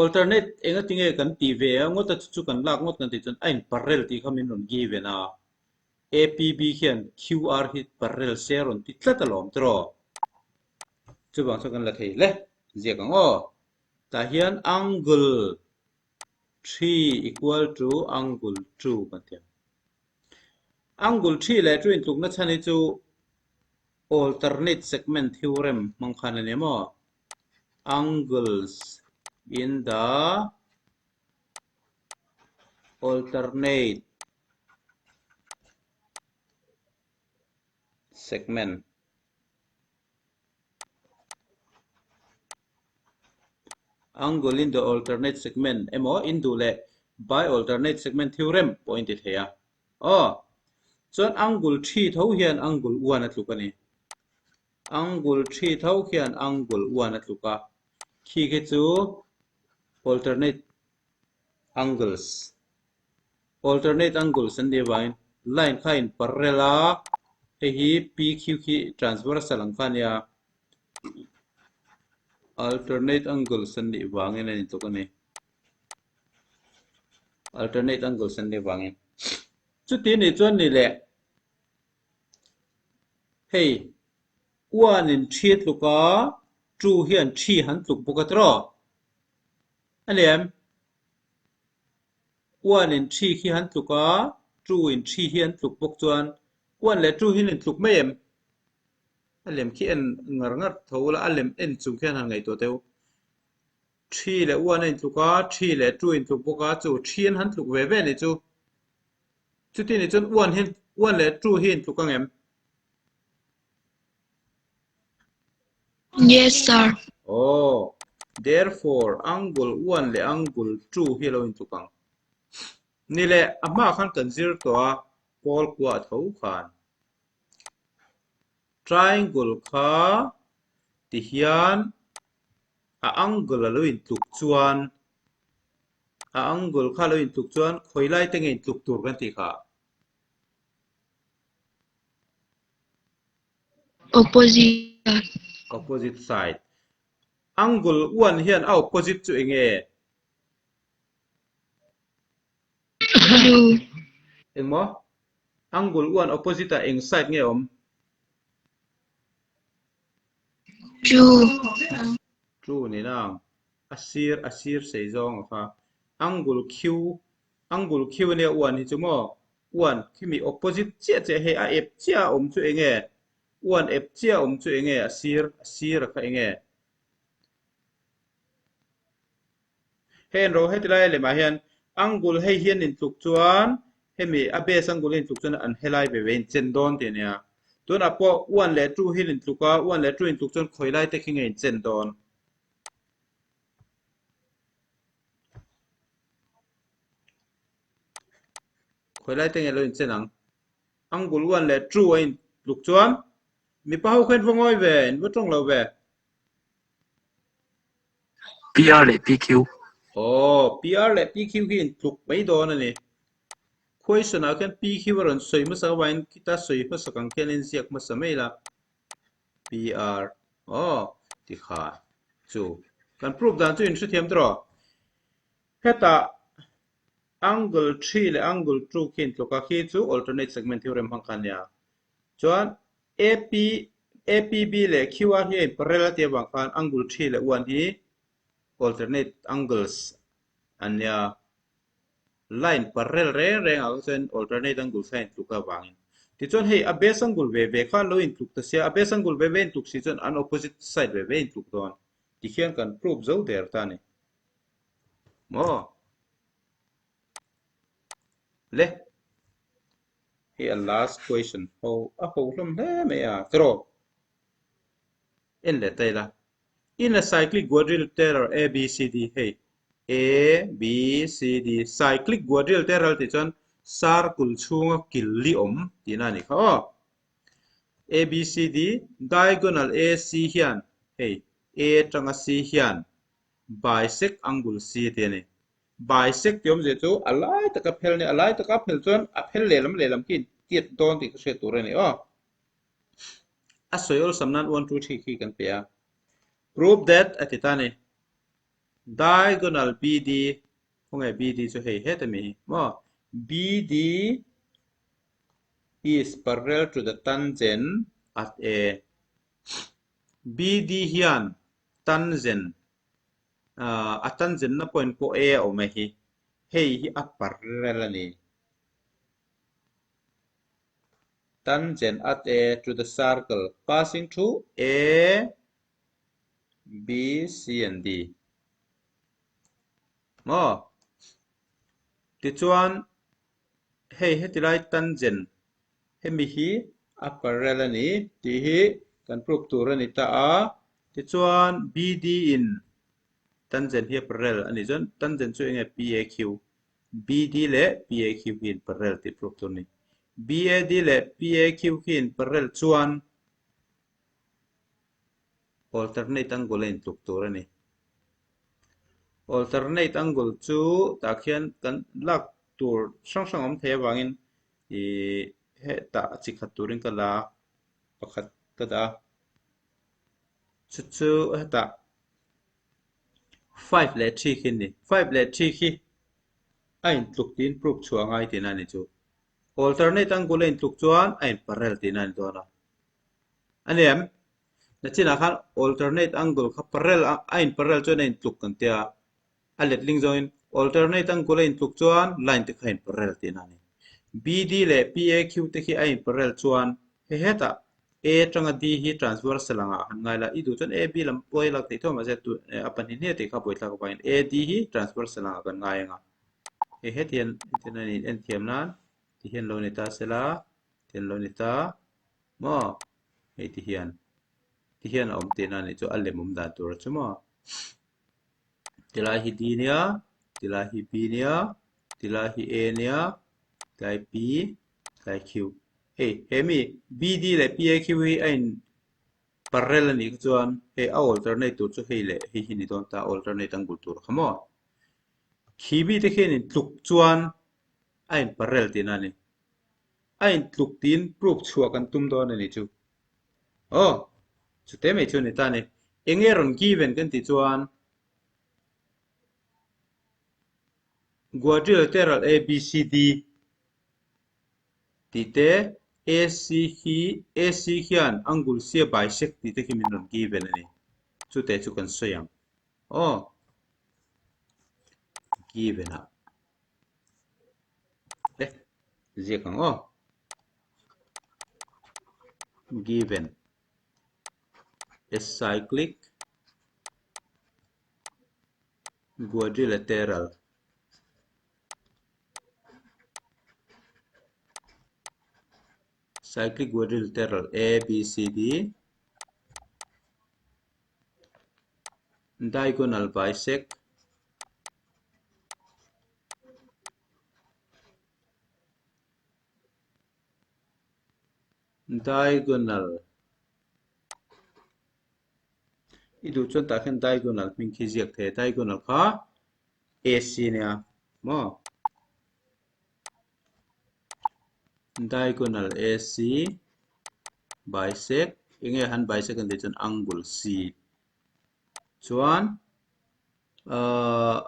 Alternate enga tinge kan tih ve a ngawt a chu chu kan lak ngawt kan tih chuan a in parallel tih kha min rawn given a. APB khian QR hi parallel se a rawn ti tlat alawm tiraw. Chuvang chuan kan la thei hle ziak ang aw. Tah hian angle 3 equal to angle 2 kan ti ang. Angle 3 leh 2 intlukna chhan hi chu alternate segment theorem hmang khan a ni maw? Angles in the alternate segment. Angle in the alternate segment emaw in duh leh by alternate segment theorem pawh in ti thei a. Aw. Chuan angle thi tho hian angle 1 a tluk a ni. Angle thi tho khian angle 1 a tluk a. Khi khi chu alternate angles. Alternate angles an nih avangin line kha a inparel a, hei hi PQ khi transversal ang kha a nia. Alternate angles an nih vangin a ni tluk a ni. Alternate angles an nih vangin. Chuti nih chuan ni leh hei one in thi tluk a, two hian thi han tluk bawk a tiraw? A ni em? One in thi khi han tluk a, two in thi hi an tluk bawk chuan one leh two hian in tluk mai em? A lem khi en ngar ngar tho ula, a lem en chung khian han ngaihtuah teh u. Thi leh one a intluk a, thi leh two a intluk bawk a, chu thi an han tluk ve ve a nih chu. Chuti nih chuan one hian one leh two hi a intluk ang em? Yes sir. Aw, therefore angle one leh angle two hi a lo intluk ang. Ni leh a hmaah khan kan zir tawh a, pawl kua a tho khan. Triangle kha tihian a angle a lo intluk chuan a angle kha a lo intluk chuan khawi lai te nge intluk tur kan tih kha? Opposite. Opposite side. Angle one hian a opposite chu eng nge? Two. Engmaw? Angle one opposite ah eng side nge awm? Two. Two ni nang. A sir a sir sei zawng a kha. Angle Q angle Q ania one hi chu maw? One khimi opposite chiah chiah hei a ep chiah a awm chu eng nge? One ep chiah a awm chu eng nge? A sir a sir a kha eng nge? Hei an ro heti lai a lemah hian angle hei hian intluk chuan hemi a base angle hi intluk chuan an helai ve ve inchen dawn tih a nia. Tunah pawh one leh two hi intluk a, one leh two intluk chuan khawi lai te khi nge inchen dawn? Khawi lai te nge lo inchen ang? Angle one leh two a intluk chuan mipa ho kha in va ngawi ve, in va tawng lo ve. PR leh PQ. Aw, PR leh PQ hi intluk mai dawn a ni. Question ah khian PQ a rawn sawi hmasa avangin khita sawi hmasak ang khian inziak hmasa mai la. PR. Aw, tikhan chu kan proof dan chu inhrethiam tawh. Hetah angle 3 leh angle 2 khi intluk a, khi chu alternate segment theorem hmang kha a nia. Chuan AP, APB leh QR hi a inparel a tih avang khan angle 3 leh 1 hi alternate angles an nia. Line parel reng reng ah chuan alternate angles kha a intluk avangin. Tichuan hei a base angle ve ve kha an lo intluk ta sia, a base angle ve ve intluk si chuan an opposite side ve ve intluk dawn. Tikhian kan prove zo der ta a ni. Maw? Le. Hei a last question ho a ho hlawm hle mai a tiraw en leh ta ila in a cyclic quadrilateral ABCD hei A B C D cyclic quadrilateral tih chuan circle chhunga kil li awm tihna a nih kha aw A B C D diagonal AC hian hei A atanga C hian bisect angle C tih a ni. Bisect tih awmzia chu a lai taka phel nia, a lai taka phel chuan a phel lehlam lehlam khi intiat dawn tih ka hriat tur a ni aw. A sawi awlsam nan 1, 2, 3 khi kan pe a. Prove that a ti ta a ni. Diagonal BD, khawnge BD chu hei het ami hi maw? BD is parallel to the tangent at A. BD hian tangent a tangent na point pawh A a awm e hi. Hei hi a parallel a ni. Tangent at A to the circle passing through A, B, C and D. Maw? Tichuan hei heti lai tangent hemi hi a parallel a ni tih hi kan prove tur a ni ta a. Tichuan BD in tangent hi a parallel a nih chuan tangent chu enge PAQ BD leh PAQ hi in parallel tih prove tur a ni. BAD leh PAQ khi in parallel chuan alternate angle a intluk tur a ni. Alternate angle chu tah khian kan lak. tur hrang hrang awm thei avangin ih hetah a chi khat turin ka la pakhat ka dah a. Chu chu hetah 5 leh 3 khi an ni. 5 leh 3 khi a intluk tiin proof chhuah a ngai tihna a ni chu. Alternate angle a intluk chuan a inparallel tihna a ni dawn a. A ni em? Nachinah khan alternate angle kha parallel a inparallel chuan a intluk kan tia. A letling zawngin alternate angle a intluk chuan line te kha a inparallel tihna a ni. BD leh PAQ te khi a inparallel chuan hei hetah A atanga D hi transversal angah han ngai la, i duh chuan AB lam pawh hi lak theih tho mahse a pahnih hniah tih kha buaithlak avangin AD hi transversal angah kan ngai ang a. Hei hetiang hian a in en thiam nan ti hian lo ni ta sela, ti hian lo ni ta maw hei ti hian ti hian a awm tihna a nih chu a lem awm dan tur chu maw. Tilai hi D nia, tilai hi B nia, tilai hi A nia, tilai P, tilai Q. Hei he mi BD leh PAQ hi a in parallel a nih kha chuan hei a alternate tur chu hei leh hei hi ni dawn ta alternate angle tur kha maw. Khi mi te khian in tluk chuan a in parallel tihna a ni. A in tluk tiin proof chhuah kan tum dawn a ni chu. Aw, chute mai chu a ni ta a ni. Enge rawn given kan tih chuan Quadrilateral ABCD tih te AC hi AC hian angle C a bisect tih te khi min rawn given a ni. Chute chu kan sawi ang. Aw, given ah le ziak ang aw. Given a cyclic quadrilateral cyclic quadrilateral ABCD diagonal bisect diagonal i duh chuan tah khian diagonal hming khi ziak thei a diagonal kha AC nia maw diagonal AC bisect enge han bisect an tih chuan angle C chuan ahh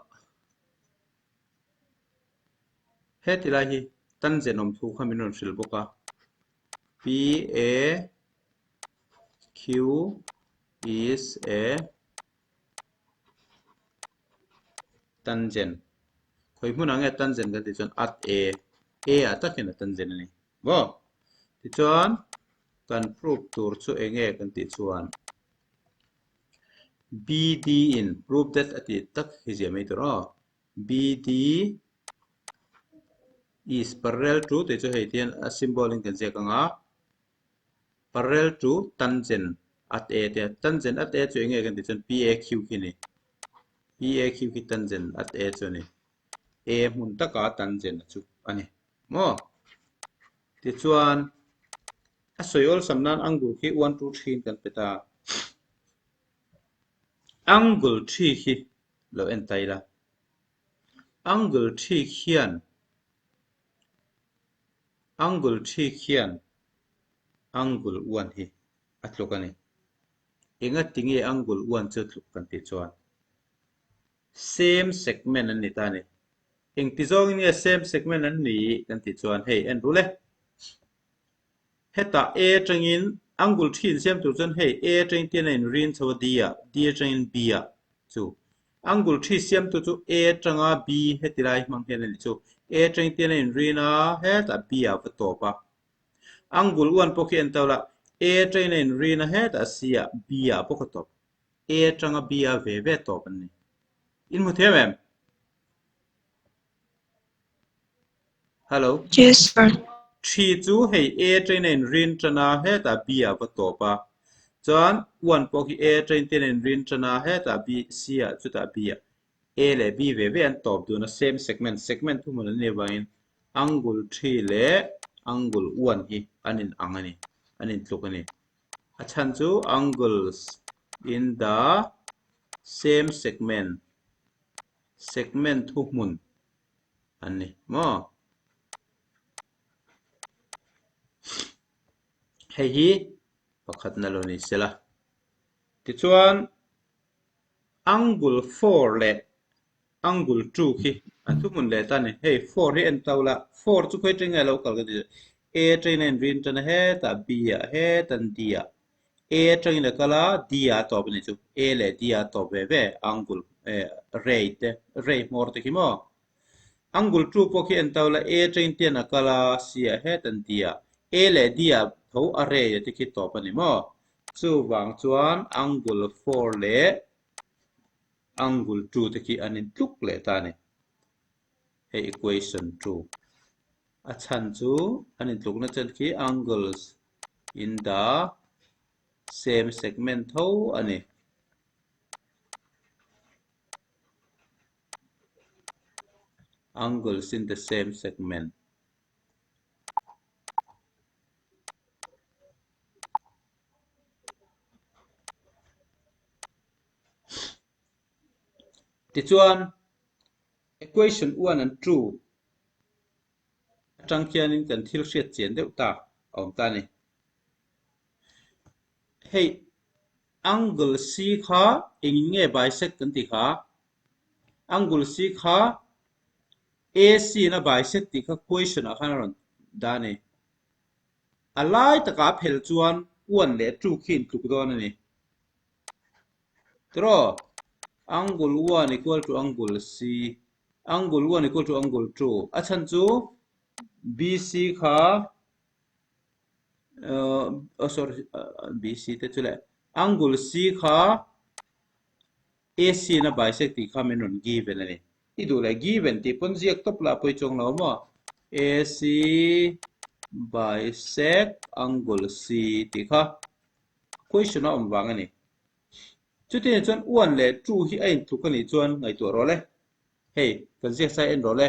Heti lai hi tangent awm thu kha min rawn hrilh bawk a, P A Q is a tangent. Khawi hmunah nge tangent kan tih chuan at A, A ah tak hian a tangent a ni. Maw? Tichuan kan proof tur chu eng nge kan tih chuan BD in proof that a tih tak hi ziah mai tur aw. BD is parallel to tih chu hei tian a symbol in kan ziak ang a, parallel to tangent at A tia tangent at A chu eng nge kan tih chuan PAQ khi a ni. PAQ khi tangent at A chu a ni. A hmun taka tangent chu a ni maw? Tichuan a sawi awlsam nan angle khi 1 2 3 in kan pe ta. Angle 3 khi lo en ta ila. Angle thi khian Angle thi khian Angle 1 hi a tluk a ni. Enga tinge Angle 1 chu tluk kan tih chuan same segment an ni ta a ni. Engti zawngin nge same segment an ni kan tih chuan hei en rul e. Hetah A atangin angle thi insiam tur chuan hei A atangin tian a inrin chho a D ah, D atangin B ah chu. Angle thi siamtu chu A atanga B heti lai hmang hian a ni chu. A atangin tian a inrin a, hetah B ah va tawp a. Angle 1 pawh khi en tau la, A atangin a inrin a, hetah C ah, B ah bawk a tawp. A atanga B ah ve ve tawp an ni. In hmu thiam em? Hello. Yes sir. Thi chu hei A train a inrin tan a, hetah B ah va tawp a. Chuan 1 pawh khi A train ten a inrin tan a, hetah B, C ah chutah B ah. A leh B ve ve an tawp dun a, same segment, segment thuhmun an nih avangin angle 3 leh angle 1 hi an in ang a ni, an intluk a ni. A chhan chu angles in the same segment, segment thuhmun. An ni maw? Hei hi pakhatna lo ni sela. Tichuan angle 4 leh angle 2 khi an thuhmun leh ta a ni. Hei 4 hi en tau la, 4 chu khawi atang nge a lo kal ka ti a, A atangin a inrin tan a hetah B ah hetan D ah. A atangin a kal a, D ah a tawp a nih chu. A leh D ah a tawp ve ve angle ray te ray hmawr te khi maw. Angle 2 pawh khi en tau la, A atangin tian a kal a, C ah hetan D ah. A leh D ah tho a ray te khi tawp a ni maw. Chuvang chuan angle 4 leh angle 2 te khi an intluk leh ta a ni. Hei equation 2. A chhan chu an intlukna chen khi angles in the same segment tho a ni. Angles in the same segment. Tichuan, equation 1 and 2 atang khianin kan thil hriat chian deuh ta a awm ta a ni. Hei angle C kha engin nge bisect kan tih kha? Angle C kha AC in a bisect tih kha question ah khan a rawn dah a ni. A lai takah a phel chuan 1 leh 2 khi intluk dawn a ni. Tiraw? Angle 1 equal to angle C, angle 1 equal to angle 2. A chhan chu BC kha oh sorry BC te chu leh angle C kha AC in a bisect tih kha min rawn given a ni. I duh leh given tih pawn ziak tawp lah pawi chuang lo maw? AC bisect angle C tih kha question a awm vang a ni. Chutiang chuan 1 leh 2 hi a intluk a nih chuan ngaihtuah rawh le. Hei kan ziak sai en rawh le.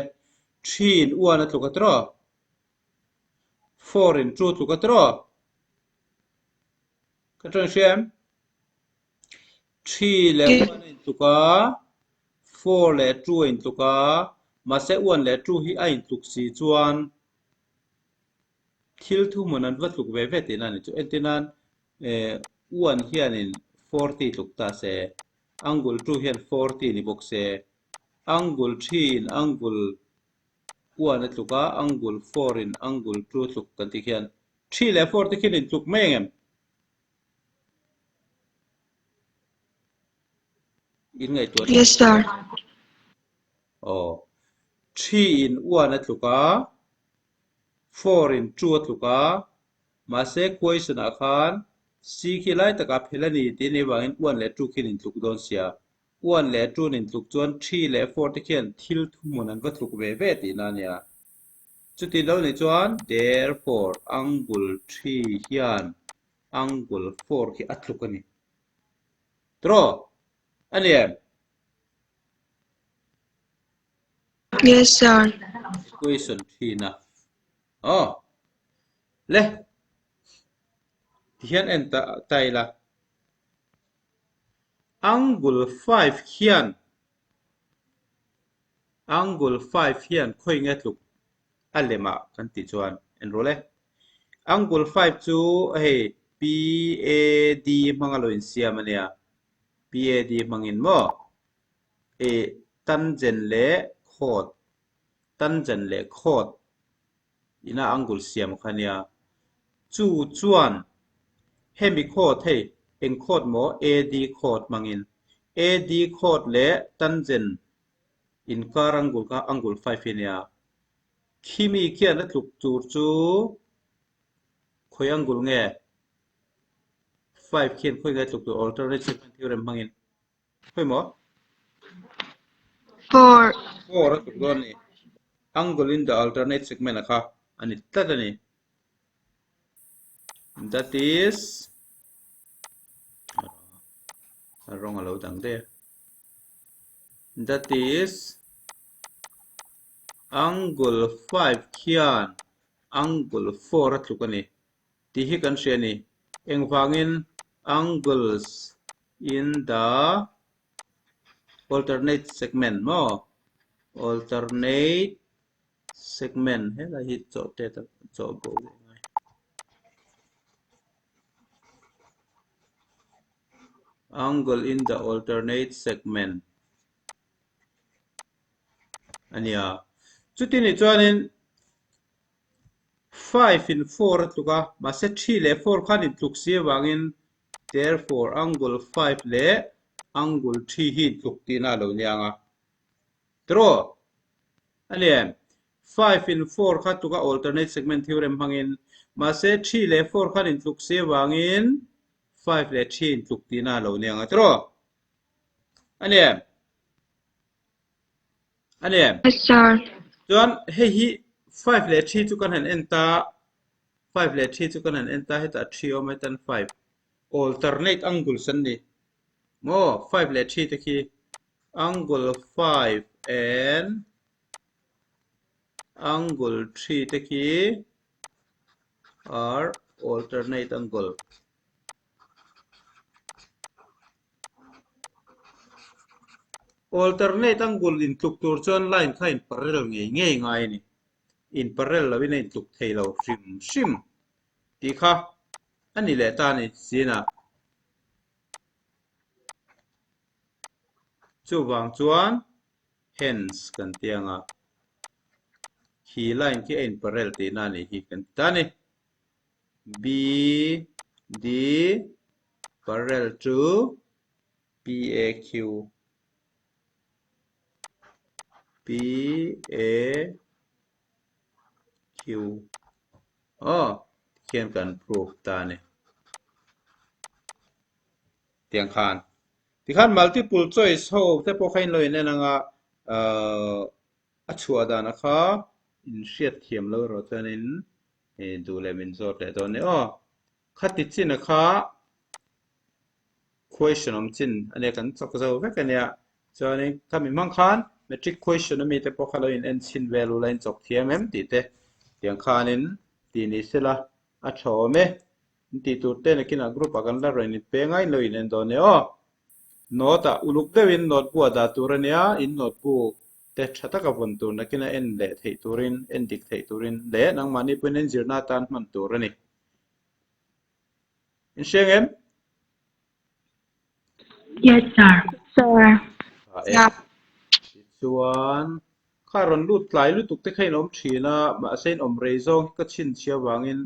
3 in 1 a tluk a tiraw? 4 in 2 tluk a tiraw? Ka tawng hria em? 3 leh 1 a intluk a, 4 leh 2 a intluk a, mahse 1 leh 2 hi a intluk si chuan thil thuhmun an va tluk ve ve tihna a ni chu. Entir nan 1 hianin 40 tluk ta se, angle 2 hian 40 ni bawk se, angle 3 in angle 1 a tluk a, angle 4 in angle 2 a tluk kan tih khian 3 leh 4 te khian intluk mai ang em? In ngaihtuah tha. Yes sir. Aw. 3 in 1 a tluk a, 4 in 2 a tluk a, mahse question ah khan C khi lai takah phel a ni tih anih avangin 1 leh 2 khian intluk dawn sia. 1 leh 2 an intluk chuan 3 leh 4 te khian thil thuhmun an va tluk ve ve tihna a nia. Chuti lo nih chuan therefore angle 3 hian angle 4 khi a tluk a ni. Tiraw? A ni em? Yes sir. Equation thin a. Aw. Le. Tihian en ta ta ila. Angle 5 hian Angle 5 hian khawi nge tluk a lemah kan tih chuan en rawh le. Angle 5 chu hei PAD hmanga lo insiam a nia. PAD hmangin maw eh tangent leh chord tangent leh chord ina angle siam kha nia. Chu chuan hemi chord hei eng chord maw AD chord hmangin AD chord leh tangent inkar angle kha angle 5 hi nia. Khimi khian a tluk tur chu khawi angle nge 5 khian khawi nge tluk tur alternate segment theorem hmangin khawi maw? 4. 4 a tluk dawn a ni. Angle in the alternate segment a kha a ni tlat a ni. That is a rawng a lo dang daih a. That is angle 5 khian angle 4 a tluk a ni. Tih hi kan hria a ni. Engvangin angles in the alternate segment maw? Alternate. Segment helai hi chawh tet a chawh bo leh ngai. Angle in the alternate segment a nia. Chuti nih chuanin 5 in 4 a tluk a, mahse 3 leh 4 khan intluk si avangin therefore angle 5 leh angle 3 hi intluk tihna a lo nia ang a. Tiraw? A ni em? 5 in 4 kha tluk a alternate segment theorem hmangin mahse 3 leh 4 khan intluk si avangin 5 leh 3 intluk tihna a lo nia ang a. Tiraw? A ni em? A ni em? Yes, sir. Chuan hei hi 5 leh 3 chu kan han en ta 5 leh 3 chu kan han en ta hetah 3 awm hetan 5 alternate angles an ni maw 5 leh 3 te khi angle 5 and angle 3 te khi are alternate angle. Alternate angle intluk tur chuan line kha in parallel ngei ngei ngai a ni. In parallel lovin a intluk thei lo hrim hrim tih kha a ni leh ta a ni zinah. Chuvang chuan hence kan ti ang a, khi line khi a in parallel tihna a nih hi kan ti ta a ni. BD parallel to PAQ PAQ aw tikhian kan proof ta a ni. Tiang khan tikhan multiple choice ho te pawh kha in lo in en ang a ahh a chhuah dan a kha in hriat thiam lo erawh chuanin duh leh min zawt leh dawn a ni aw. Khati chin a kha question awm chin a nia kan chawk zo vek a nia. Chuanin khami hmang khan matric question ami te pawh kha lo in en chhin vel ula in chawk thiam em tih te tiang khanin tih ni sela a tha awm e. In tih tur te nakinah group ah kan la rawn in peng a in lo in en dawn nia aw. Note ah uluk deuhin note bu ah dah tur a nia, in note bu te tha taka vawn tur nakina en leh theih turin en dik theih turin leh nangmahni pawhin en zirna atan hman tur a ni. In hriang em? Yes sir. Sir. Tha e. Tichuan kha rawn lut tlai lutuk te kha in awm thin a, mahse in awm rei zawng hi ka chhinchhiah avangin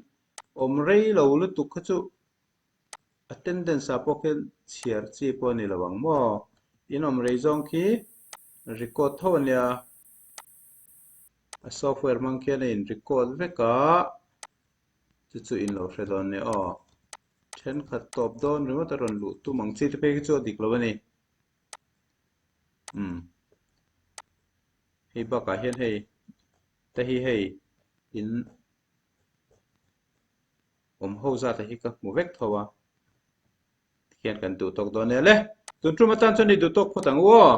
awm rei lo lutuk kha chu attendance ah pawh khian chhiar chi pawh a ni lo ang maw? In awm rei zawng khi record tho a nia, a software hmang khian a in record vek a, chu chu in lo hre dawn nia aw. Thenkhat tawp dawn ringawt a rawn luh tum ang chi te phei khi chu a dik lo a ni. Umm hei bakah hian hei te hi hei in awm ho zat a hi ka hmu vek tho a tikhian kan duh tawk dawn nia le tun tum atan chuan i duh tawk phawt ang u aw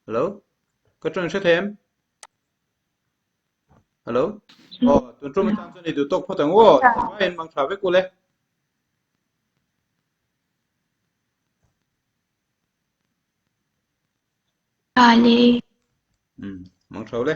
hello ka tawng hre thei em hello aw tun tum atan chuan i duh tawk phawt ang u aw in mang tha vek u le Tha le. Um, mang tha u le.